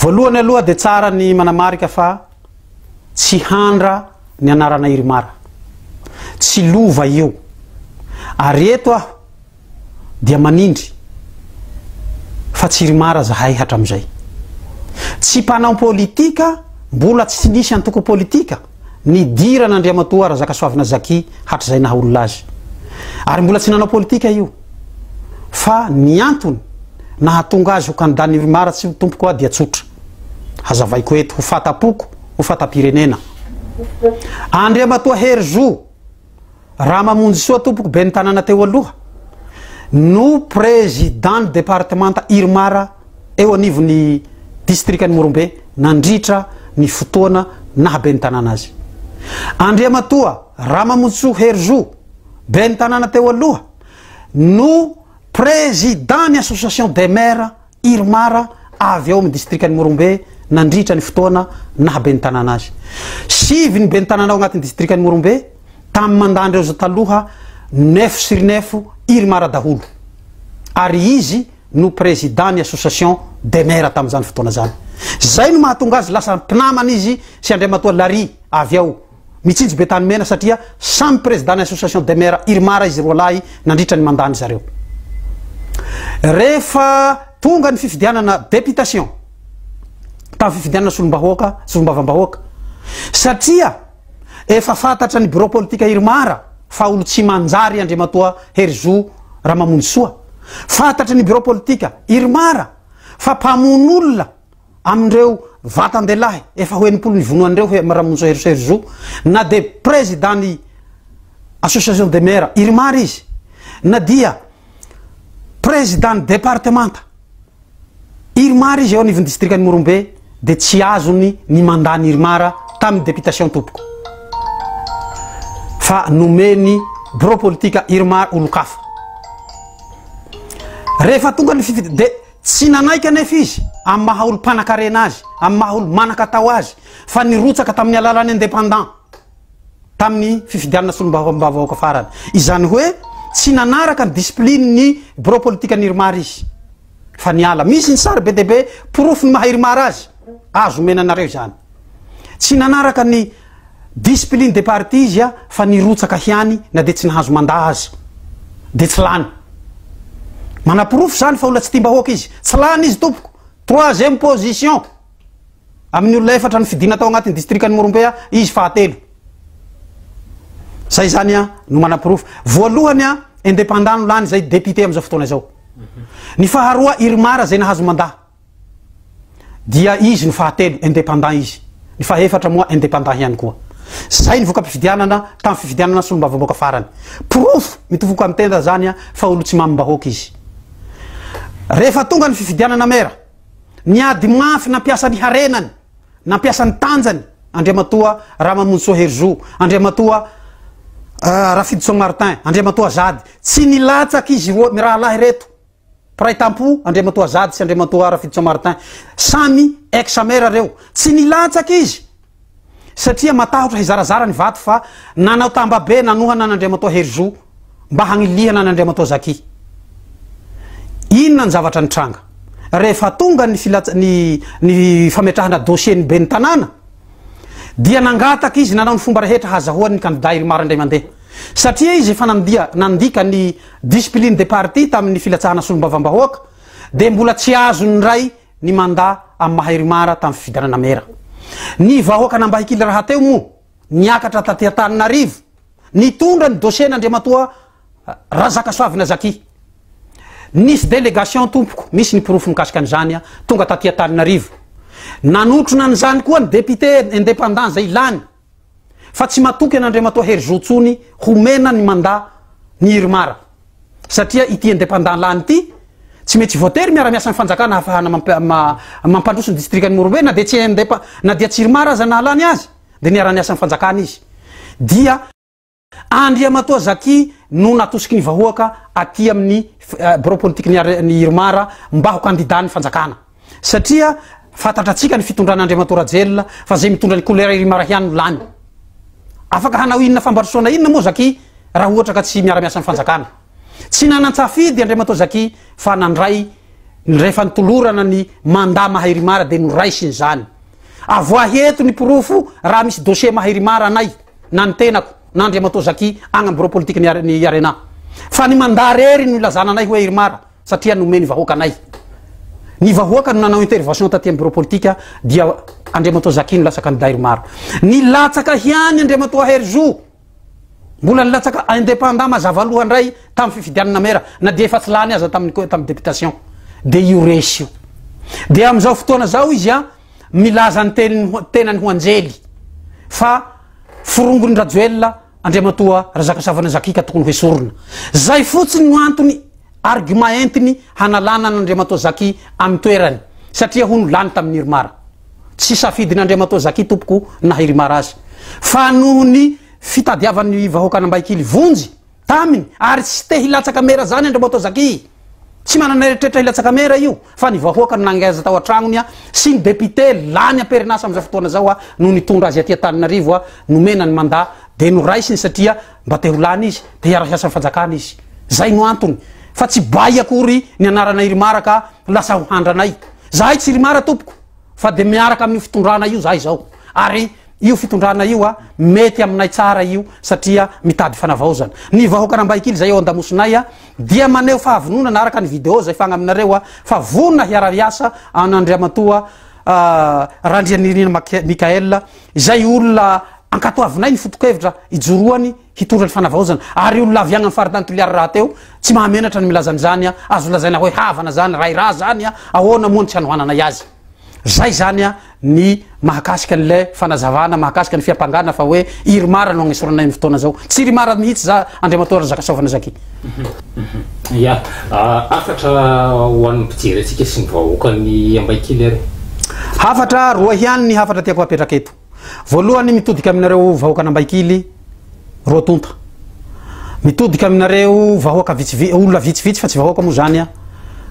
Voalohany aloha dia tsara ny manamarika fa tsy handra ny anarana Irmar. Tsy lova io. Ary eto aho dia manindry fa tsy Irmar zahay hatramizay. Tsy mpanao politika, mbola tsy nisy antoko politika nidiran'Andriamatoa Razakasoavina Zaky hatrizay naha olona azy. Ary mbola tsy nanao politika io. Fa ny antony nahatonga azy ho kandidan'ny Irmar tsy ho tompoko aho dia tsotra. Hazavaiko eto ho fata-poko, ho fata-pirenena. Andriamatoa Herizo Ramamonjisoa tompoko ben'ny tanàna teo aloha no président ny départemanta Irmar eo anivon'ny distrikan'i Morombe nandritra ny fotoana naha ben'ny tanàna azy. Andriamatoa Ramamonjisoa Herizo ben'ny tanàna teo aloha no président ny association des maires Irmar. avy ao amin'ny distrikan'i Morombe nandritra ny fotoana naha ben'ny tanàna azy. Sivy ny ben'ny tanàna ao agnatin'ny distrikan'i Morombe tamin'ny mandat-ndreo zao taloha, neuf sur neuf Irmar daholo. Ary izy no président ny association des maires tamin'izany fotoana zany. Zay no mahatonga azy lasa mpinamana izy sy Andriamatoa Larry avy ao Mitsinjo Betanimena satria samy président ny association des maires Irmar izy roalahy nandritra ny mandat-ny zareo. Rehefa tonga ny fifidianana députation tamin'ny fifidianana solombahoaka, solombavambahoaka, satria efa fantatra ny bureau politique Irmar fa olo tsy manjary Andriamatoa Herizo Ramamonjisoa, fantatry ny bureau politique Irmar fa mpamono olona amin'ireo vatan-dehilahy efa ho 60 nivonoan'ireo hoe Ramonjisoa Herizo Herizo, na dia président ny association des maires Irmar izy, na dia président ny départemanta Irmar izy eo anivon'ny distrikan'i Morombe, dia tsy azony ny mandat ny Irmar tamin'ny députation tompoko, fa nomeny bureau politique Irmar olon-kafa. Rehefa tonga ny fifidianana dia tsy nanaiky anefa izy amin'ny maha olom-panankarena azy, amin'ny maha olo manan-katao azy, fa nirotsaka tamin'ny alalan'ny indépendant tamin'ny fifidianana solombavambahoaka farany. Izany hoe tsy nanaraka ny discipline ny bureau politique ny Irmar izy fa niala. Misy ny sary be dia be porofo ny maha Irmar azy, azo omena anareo izany. Tsy nanaraka ny discipline de parti izy fa nirotsaka ihany na dia tsy nahazo mandat aza. Dia tsy lany. Manaporofo izany fa olona tsy tiam-bahoaka izy. Tsy lany izy tompoko. Troisième position. Amin'ny olona efatra nofidina tao agnatin'ny distrikan'i Morombe izy fahatelo. Zay zany no manaporofo. Voalohany indépendant no lany zay député amin'izao fotoana izao. Ny faharoa Irmar zay nahazo mandat. Dia izy no fahatelo, indépendant izy. Ny fahefatra moa indépendant ihany koa. Zay ny voka-pifidianana tamin'ny fifidianana solombavambahoaka farany. Porofo mitofoka amin'ny tenda zany fa olo tsy mamim-bahoaka izy. Rehefa tonga ny fifidianana mera, niady mafy nampiasa ny harenany, nampiasa ny tanjany Andriamatoa Ramamonjisoa Herizo, Andriamatoa Rafidison Martin, Andriamatoa Zady. Tsy nilatsaka izy roa mirahalahy reto. Mpiray tampo Andriamatoa Zady sy Andriamatoa Rafidison Martin. Samy ex maire reo. Tsy nilatsaka izy satria matahotra hizarazara ny vato fa nanao tambabe nanohana an'Andriamatoa Herizo mba hagnilihana an'Andriamatoa Zaki. Inona ny zavatra nitranga? Rehefa tonga ny filatsa-, ny, ny fametrahana dossier ny ben'ny tanàna dia nangataka izy nanao ny fomba rehetra hazahoany ny kandida Irmar indray mandeha. Satria izy efa nandia, nandika ny discipline de parti tamin'ny filatsahana solombavambahoaka dia mbola tsy azony indray ny mandat amin'ny maha Irmar tamin'ny fifidianana mera. Ny vahoakan'Ambahikily rahateo moa niakatra taty Antananarivo nitondra ny dossier n'Andriamatoa Razakasoavina Zaki. Nisy délégation tompoko, misy ny porofo mikasika an'izany, tonga taty Antananarivo. Nanotrona an'izany koa ny député indépendant izay lany fa tsy matoky an'Andriamatoa Herizo intsony homena ny mandat ny Irmar satria ity indépendant lany ity tsy maintsy voatery miara-miasa amin'ny fanjakana hahafahana mampandroso ny distrikan'i Morombe na dia tsy indepa na dia tsy Irmar aza nahalany azy dia niara-niasa amin'ny fanjakana izy dia Andriamatoa Zaki no natosiky ny vahoaka aty amin'ny birao politiky ny Irmar mba ho kandida ny fanjakana. Satria fantatratsika ny fitondran'Andriamatoa Rajoelina fa zay mitondra ny couleur Irmar ihany no lany. Afaka hanao inona fambarisoana inona moa Zaki raha ohatra ka tsy miara-miasa amin'ny fanjakana. Tsy nanan-tsafidy Andriamatoa Zaki fa nandray rehefa nitolorana ny mandat maha Irmar dia noraisiny izany. Avoahy eto ny porofo raha misy dossier maha Irmar anay. na ny tenako na Andriamatoa Zaki agny am bureau politique ny ny Arena. Fa ny mandat rery no ilazana anay hoe Irmar satria nomeny vahoaka anay. Ny vahoaka no nanao intervention taty am bureau politique dia Andriamatoa Zaki no lasa candidat Irmar. Nilatsaka ihany Andriamatoa Herizo. Mbola nilatsaka indépendant mazava loha ndray tam fifidianana maire na dia efa tsy lany aza tamin'ny tamin'ny députation. Dia io resy io. Dia amizao fotoana zao izy an milaza ny teniny tenany ho anjely fa forongony Rajoelina Andriamatoa Razakasavana Zaki ka tokony hoesorina. Zay fotsiny no antony argument entiny hanalana an'Andriamatoa Zaki amin'ny toerany satria hono lany tamin'ny Irmar. Tsy safidin'Andriamatoa Zaki tompoko na Irmar azy fa noho ny fitadiavan'ny vahoakan'Ambaikily vonjy taminy ary tsy te hilatsaka mera zany Andriamatoa Zaki. Tsy manana eritreritra hilatsaka mera io fa ny vahoaka no nangeza tao an-tragnony sy ny député lany am-perinasa amin'izao fotoana izao no nitondra azy aty Antananarivo nomena ny mandat dia noraisiny satria mba te ho lany izy te hiara-hiasa amin'ny fanjakana izy. Zay no antony fa tsy bay akory ny anarana Irmar ka lasa ho handranay. Zahay tsy Irmar tompoko fa dia miaraka amin'io fitondrana io zahay izao ary Io fitondrana io a, mety aminay tsara io satria mitady fanavaozana. Ny vahoakan'Ambahikily izay ao andamosinay a, dia maneho fahavononana araka ny video izay fagna aminareo a, fa vonona hiara-hiasa an'Andriamatoa Randrianirina Michael izay olona ankatoavinay ny foto-kevitra ijoroany hitondra ny fanavaozana ary olona avy agny amin'ny faritany Toliara rahateo tsy mahamenatra ny milaza an'izany a, azo lazaina hoe havana zany, ray ra zany a, ahoana moa ny tsy hanohananay azy. Zay zany a ny mahakasika an'ilay fanazavana mahakasika ny fiampangana fa hoe Irmar no agnesoranay amin'ny fotoana zao. Tsy Irmar mihitsy za Andriamatoa Razakasaovana Zaki. Ya, hafatra ho an'ny mpijery antsika sy ny vahoakan'i Ambaikely ary. Hafatra roa ihany ny hafatra tiako hapetraka eto. Voalohany mitodika aminareo vahoakan'Ambaikily roa tonta. Mitodika aminareo vahoaka vitsivitsy, olona vitsivitsy fa tsy vahoaka moa zany a,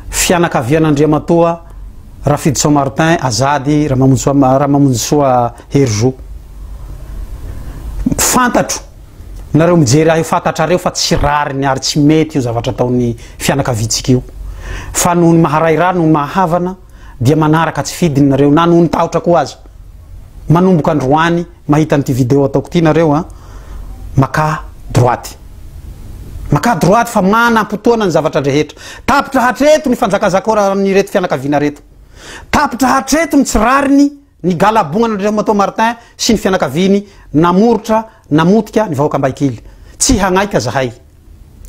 fianakavian'Andriamatoa Rafidison Martin Azady Ramamonjisoa Ramamonjisoa Herizo. Fantatro, nareo mijery ahy io fantatrareo fa tsy rariny ary tsy mety io zavatra ataon'ny fianakaviantsika io. Fa noho ny maha ray ra, noho ny maha havana dia manaraka tsy fidiny nareo na noho ny tahotra koa aza. Manomboka androany mahita an'ity vidéo ataoko ity nareo a, makà droite. Makà droite fa manam-potoana ny zavatra drehetra. Tapitra hatreto ny fanjakazakaoran'ireto fianakaviana reto. Tapitra hatreto ny tsy rariny ny galabognan'Andriamatoa Martin sy ny fianakaviany namoritra namotika ny vahoaka Ambaikily. Tsy hagnaika zahay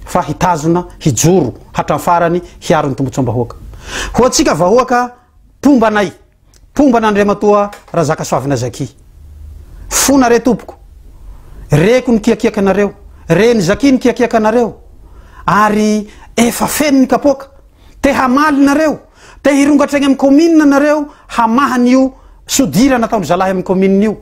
fa hitazona hijoro hatramin'ny farany hiaro ny tombotsoam-bahoaka. Ho antsika vahoaka mpomba anay. Mpomba an'Andriamatoa Razakasoavina Zaky. Fona re tompoko. Reko ny kiakiakanareo. Ren'i Zaky ny kiakiakanareo. Ary efa feno ny kapoaka. Te hamaly nareo. Te hirongatra egny amin'ny commune nareo hamaha an'io sodira nataon-dry zalahy amin'ny commune io.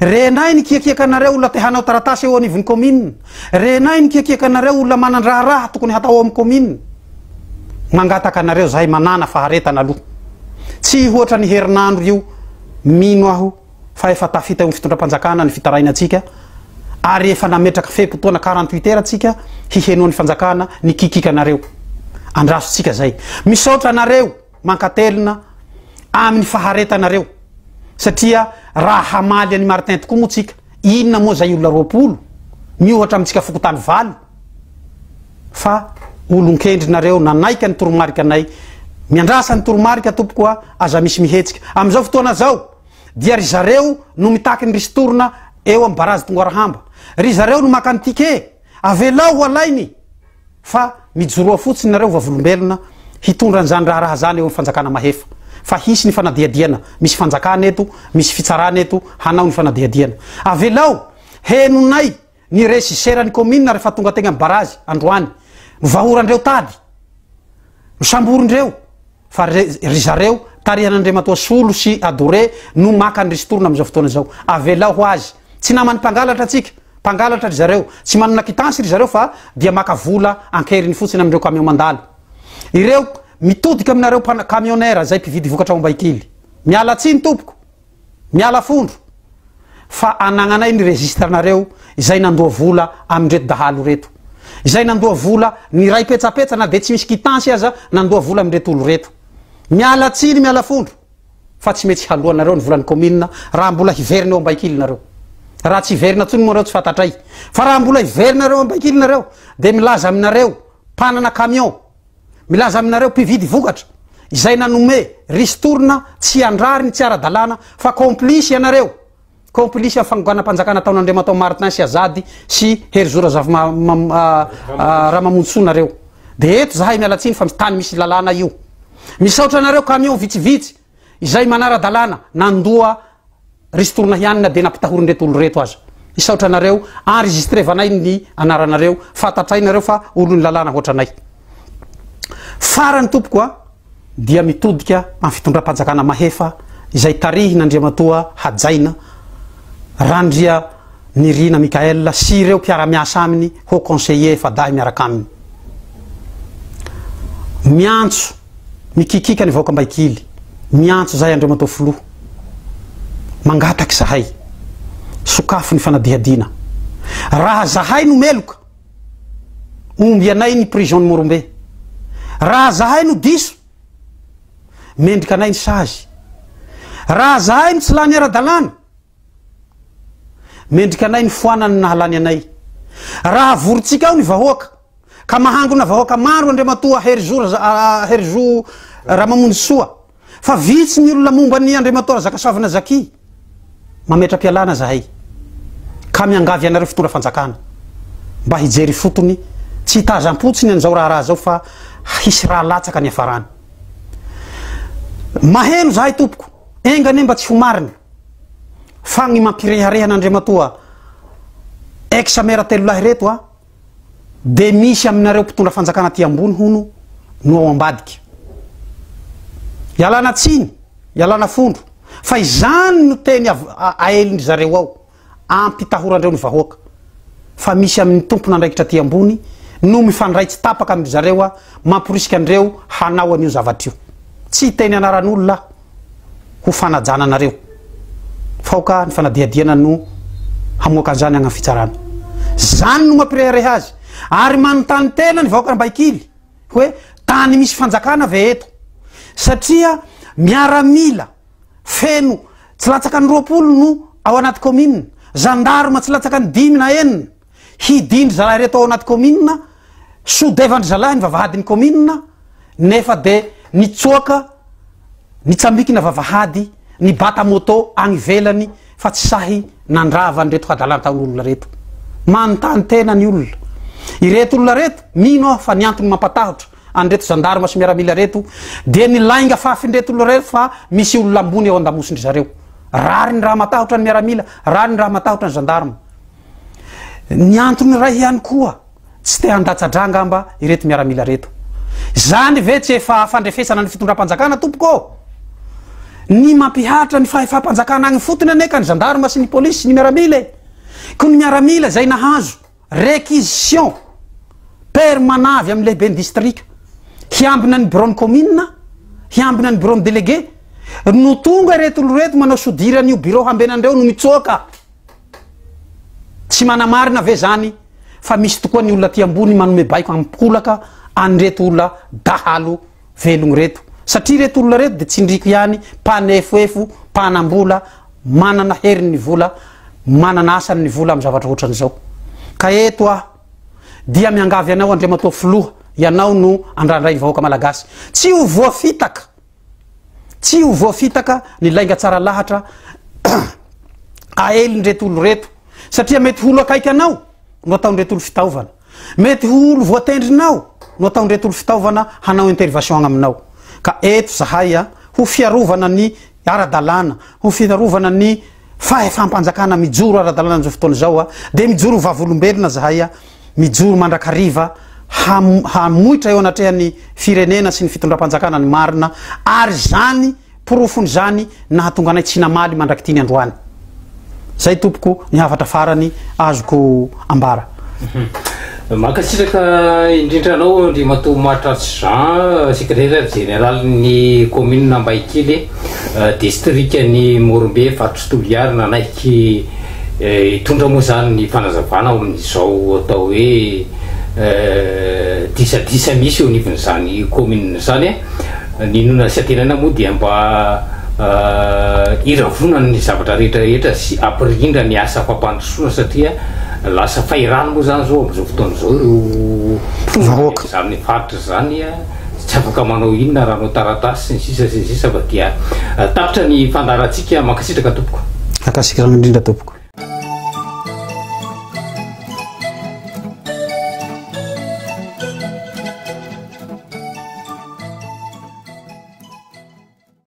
Renay ny kiakiakanareo olona te hanao taratasy eo anivon'ny commune. Renay ny kiakiakanareo olona manan-draharaha tokony hatao ao amin'ny commune. Mangataka anareo zahay manàna faharetana aloha. Tsy hihoatra ny herinandro io mino aho fa efa tafita eo amin'ny fitondram-panjakana ny fitarainantsika ary efa nametraka fe-potoana 48 heures tsika hihenoan'ny fanjakana ny kikikanareo. Andraso tsika zay. Misaotra anareo mankatelina amin'ny faharetanareo satria raha hamaly an'i Martin tokoa moa tsika inona moa zay olona 20 miohatra amintsika fokontany 8 fa olon-kendry nareo nanaika ny toromarika anay. Miandrasa ny toromarika tompoko a, aza misy mihetsika. Amin'izao fotoana zao dia ry zareo no mitaky ny ristourne eo amin'ny barazy Tongoarahamba. Ry zareo no maka ny ticket. Avelao ho alainy fa mijoroa fotsiny nareo vavolombelona hitondra an'izany raharaha zany eo amin'ny fanjakana mahefa. Fa hisy ny fanadihadiana, misy fanjakana eto, misy fitsarana eto hanao ny fanadihadiana. Avelao henonay Ny regisera ny commune rehefa tonga tegny am barazy androany novahorandreo tady nosamborindreo fa ry zareo tarihan'Andriamatoa Solo sy Adore no maka ny ristourne amizao fotoana izao avelao ho azy tsy naman'ny mpangalatra tsika mpangalatra ry zareo tsy manana quittance ry zareo fa dia maka vola ankeriny fotsiny amindreo camion mandalo ireo mitodika aminareo camionneur zay mpividy vokatra ao Ambaikily miala tsiny tompoko Miala fondro fa anagnanay ny registre nareo izay nandoa vola amindreto dahalo reto. Izay nandoa vola niray petsapetsa na de tsy misy quittance aza nandoa vola amindreto olo reto. Miala tsiny miala fondro fa tsy metsy haloanareo ny volan'ny commune raha mbola hiverina eo Ambaikily nareo. Raha tsy hiverina tsony moa nareo tsy fantatray. Fa raha mbola hiverina reo Ambaikily nareo de milaza aminareo mpanana camion Milaza aminareo mpividy vokatra izay nanome ristourne tsy an-drariny tsy ara-dalàna fa complice ianareo, complice amin'ny fanonganam-panjakana ataon'Andriamatoa Martin sy Azady sy Herizo Ramamonjisoa nareo. Dia eto zahay miala tsiny fa tany misy lalàna io. Misaotra anareo camion vitsivitsy izay manara-dalàna nandoa Ristourne ihany na dia nampitahorin'ireto olo ireto aza. Hisaotra anareo, enregistrevanay ny anaranareo, fantatray nareo fa olon'ny lalàna hoatranay. Farany tompoko a, dia mitodika amin'ny fitondram-panjakana mahefa izay tarihin'Andriamatoa Hajaina Randria Nirina Michael sy ireo mpiara-miasa aminy haut conseiller efa-dahy miaraka aminy. Miantso, mikikika ny vahoaka Ambaikily, miantso zahay Andriamatoa Filoha, mangataka izahay, sokafo ny fanadihadiana. Raha zahay no meloka, omby anay ny prison-n'i Morombe. Raha zahay no diso, mendrika anay ny sazy. Raha zahay no tsy lany ara-dalàna, Mendrika anay ny foanany ny nahalany anay. Raha avorintsika ao ny vahoaka, ka mahangona vahoaka maro Andriamatoa Herizo Herizo Ramamonjisoa, fa vitsy ny olona momba ny Andriamatoa Razakasoavina Zaky, mametra-pialana zahay, ka miangavy anareo fitondra fanjakana, mba hijery ifotony, tsy hitazam-potsiny an'izao raharaha izao fa hisy rà latsaka ny hiafarany. Maheno zahay tompoko, enga anie mba tsy ho marina. Fa gny mampirehareha an'Andriamatoa ex maire telolahy reto a, de misy aminareo mpitondra fanjakana aty ambony hono no ao ambadika. Ialana tsiny, ialana fondro, fa izany no teny aelin-dry zareo ao, ampitahorandreo ny vahoaka, fa misy amin'ny tompon'andraikitra aty ambony no mifandray tsy tapaka amin-dry zareo a, mamporisika andreo hanao an'io zavatra io. Tsy hiteny anaran'olona aho. ho fanajana anareo fa aoka ny fanadihadiana no hamoaka an'izany agny fitsarana. Zany no mampirehareha azy ary manontany tena ny vahoaka Ambaikily hoe tany misy fanjakana ve eto satria miaramila feno tsy latsaka ny 20 no ao anaty commune, zandarma tsy latsaka ny dimy na enina hidindry zalahy reto ao anaty commune, sodevan-dry zalahy ny vavahadin'ny commune nefa de nitsoaka nitsambikina vavahady nibata moto agny ivelany fa tsy sahy nandrava an'ireto hadalan-taon'olona reto. Manontany tena ny olona. Ireto olona reto, mino aho fa ny antony mampatahotra an'ireto zandarma sy miaramila reto dia ny lainga fafin'ireto olona reto fa misy olona ambony ao andamosin-dry zareo. Rariny raha matahotra ny miaramila, rariny raha matahotra ny zandarma. Ny antony iray ihany koa, tsy te handatsa-drà angamba ireto miaramila ireto. Izany ve tsy efa fandrefesana ny fitondram-panjakana tompoko ô? Ny mampihatra ny fahefam-panjakana agny ifotony anie ka ny zandarma sy ny polisy sy ny miaramila e! Ko ny miaramila izay nahazo réquisition permanent avy amin'ny lehiben'ny distrika hiambina ny biraon'ny commune, hiambina ny biraon'ny délégué, no tonga ireto olo ireto manao soudure an'io birao hambenandreo no mitsoaka. Tsy manamarina ve zany fa misy tokoa ny olona aty ambony manome baiko ampikolaka an'ireto olona dahalo velogno reto? Satria ireto olona reto de tsindriko ihany mpanefoefo, mpanambola, manana heriny ny vola, manana asany ny vola amin'ny zavatra ohatran'izao. Ka eto aho dia miangavy anao Andriamatoa Filoha, ianao no andrandrain'ny vahoaka Malagasy, tsy ho voafitaka Tsy ho voafitaka ny lainga tsara lahatra aelin'ireto olo ireto satria mety ho olo akaiky anao no ataon'ireto olo fitaovana. Mety ho olo voatendrinao no ataon'ireto olo fitaovana hanao intervention agny aminao. Ka eto zahay a, ho fiarovana ny ara-dalàna, ho fiarovana ny fahefam-panjakana mijoro ara-dalàna amin'izao fotoana izao a, dia mijoro ho vavolombelona zahay a, Mijoro mandrakariva hamoitra eo anatrehan'ny firenena sy ny fitondram-panjakana ny marina ary izany porofon'izany nahatonga anay tsy namaly mandrak'ity ny androany. Zay tompoko ny hafatra farany azoko ambara. Mankasitraka indrindra anao Andriamatoa Mahatratsy Jean, sekretera jeneralin'ny kaominina Ambahikely, distrikan'i Morombe, faritr'i Toliara, nanaiky Hitondra moa izany ny fanazavana ao amin'izao atao hoe disadisa misy eo anivon'izany kaominina izany. Ny inoana sy antenaina moa dia mba hiravona ny zavatra rehetra rehetra sy hampirindra ny asa fampandrosoana satria lasa fahirano moa izany izao amin'izao fotoana izao ireo mponina amin'izany faritra izany. Tsy afaka manao inona raha hanao taratasy sy ny sisa sy ny sisa fa dia tapitra ny fandaharantsika. Mankasitraka tompoko. Mankasitraka indrindra tompoko.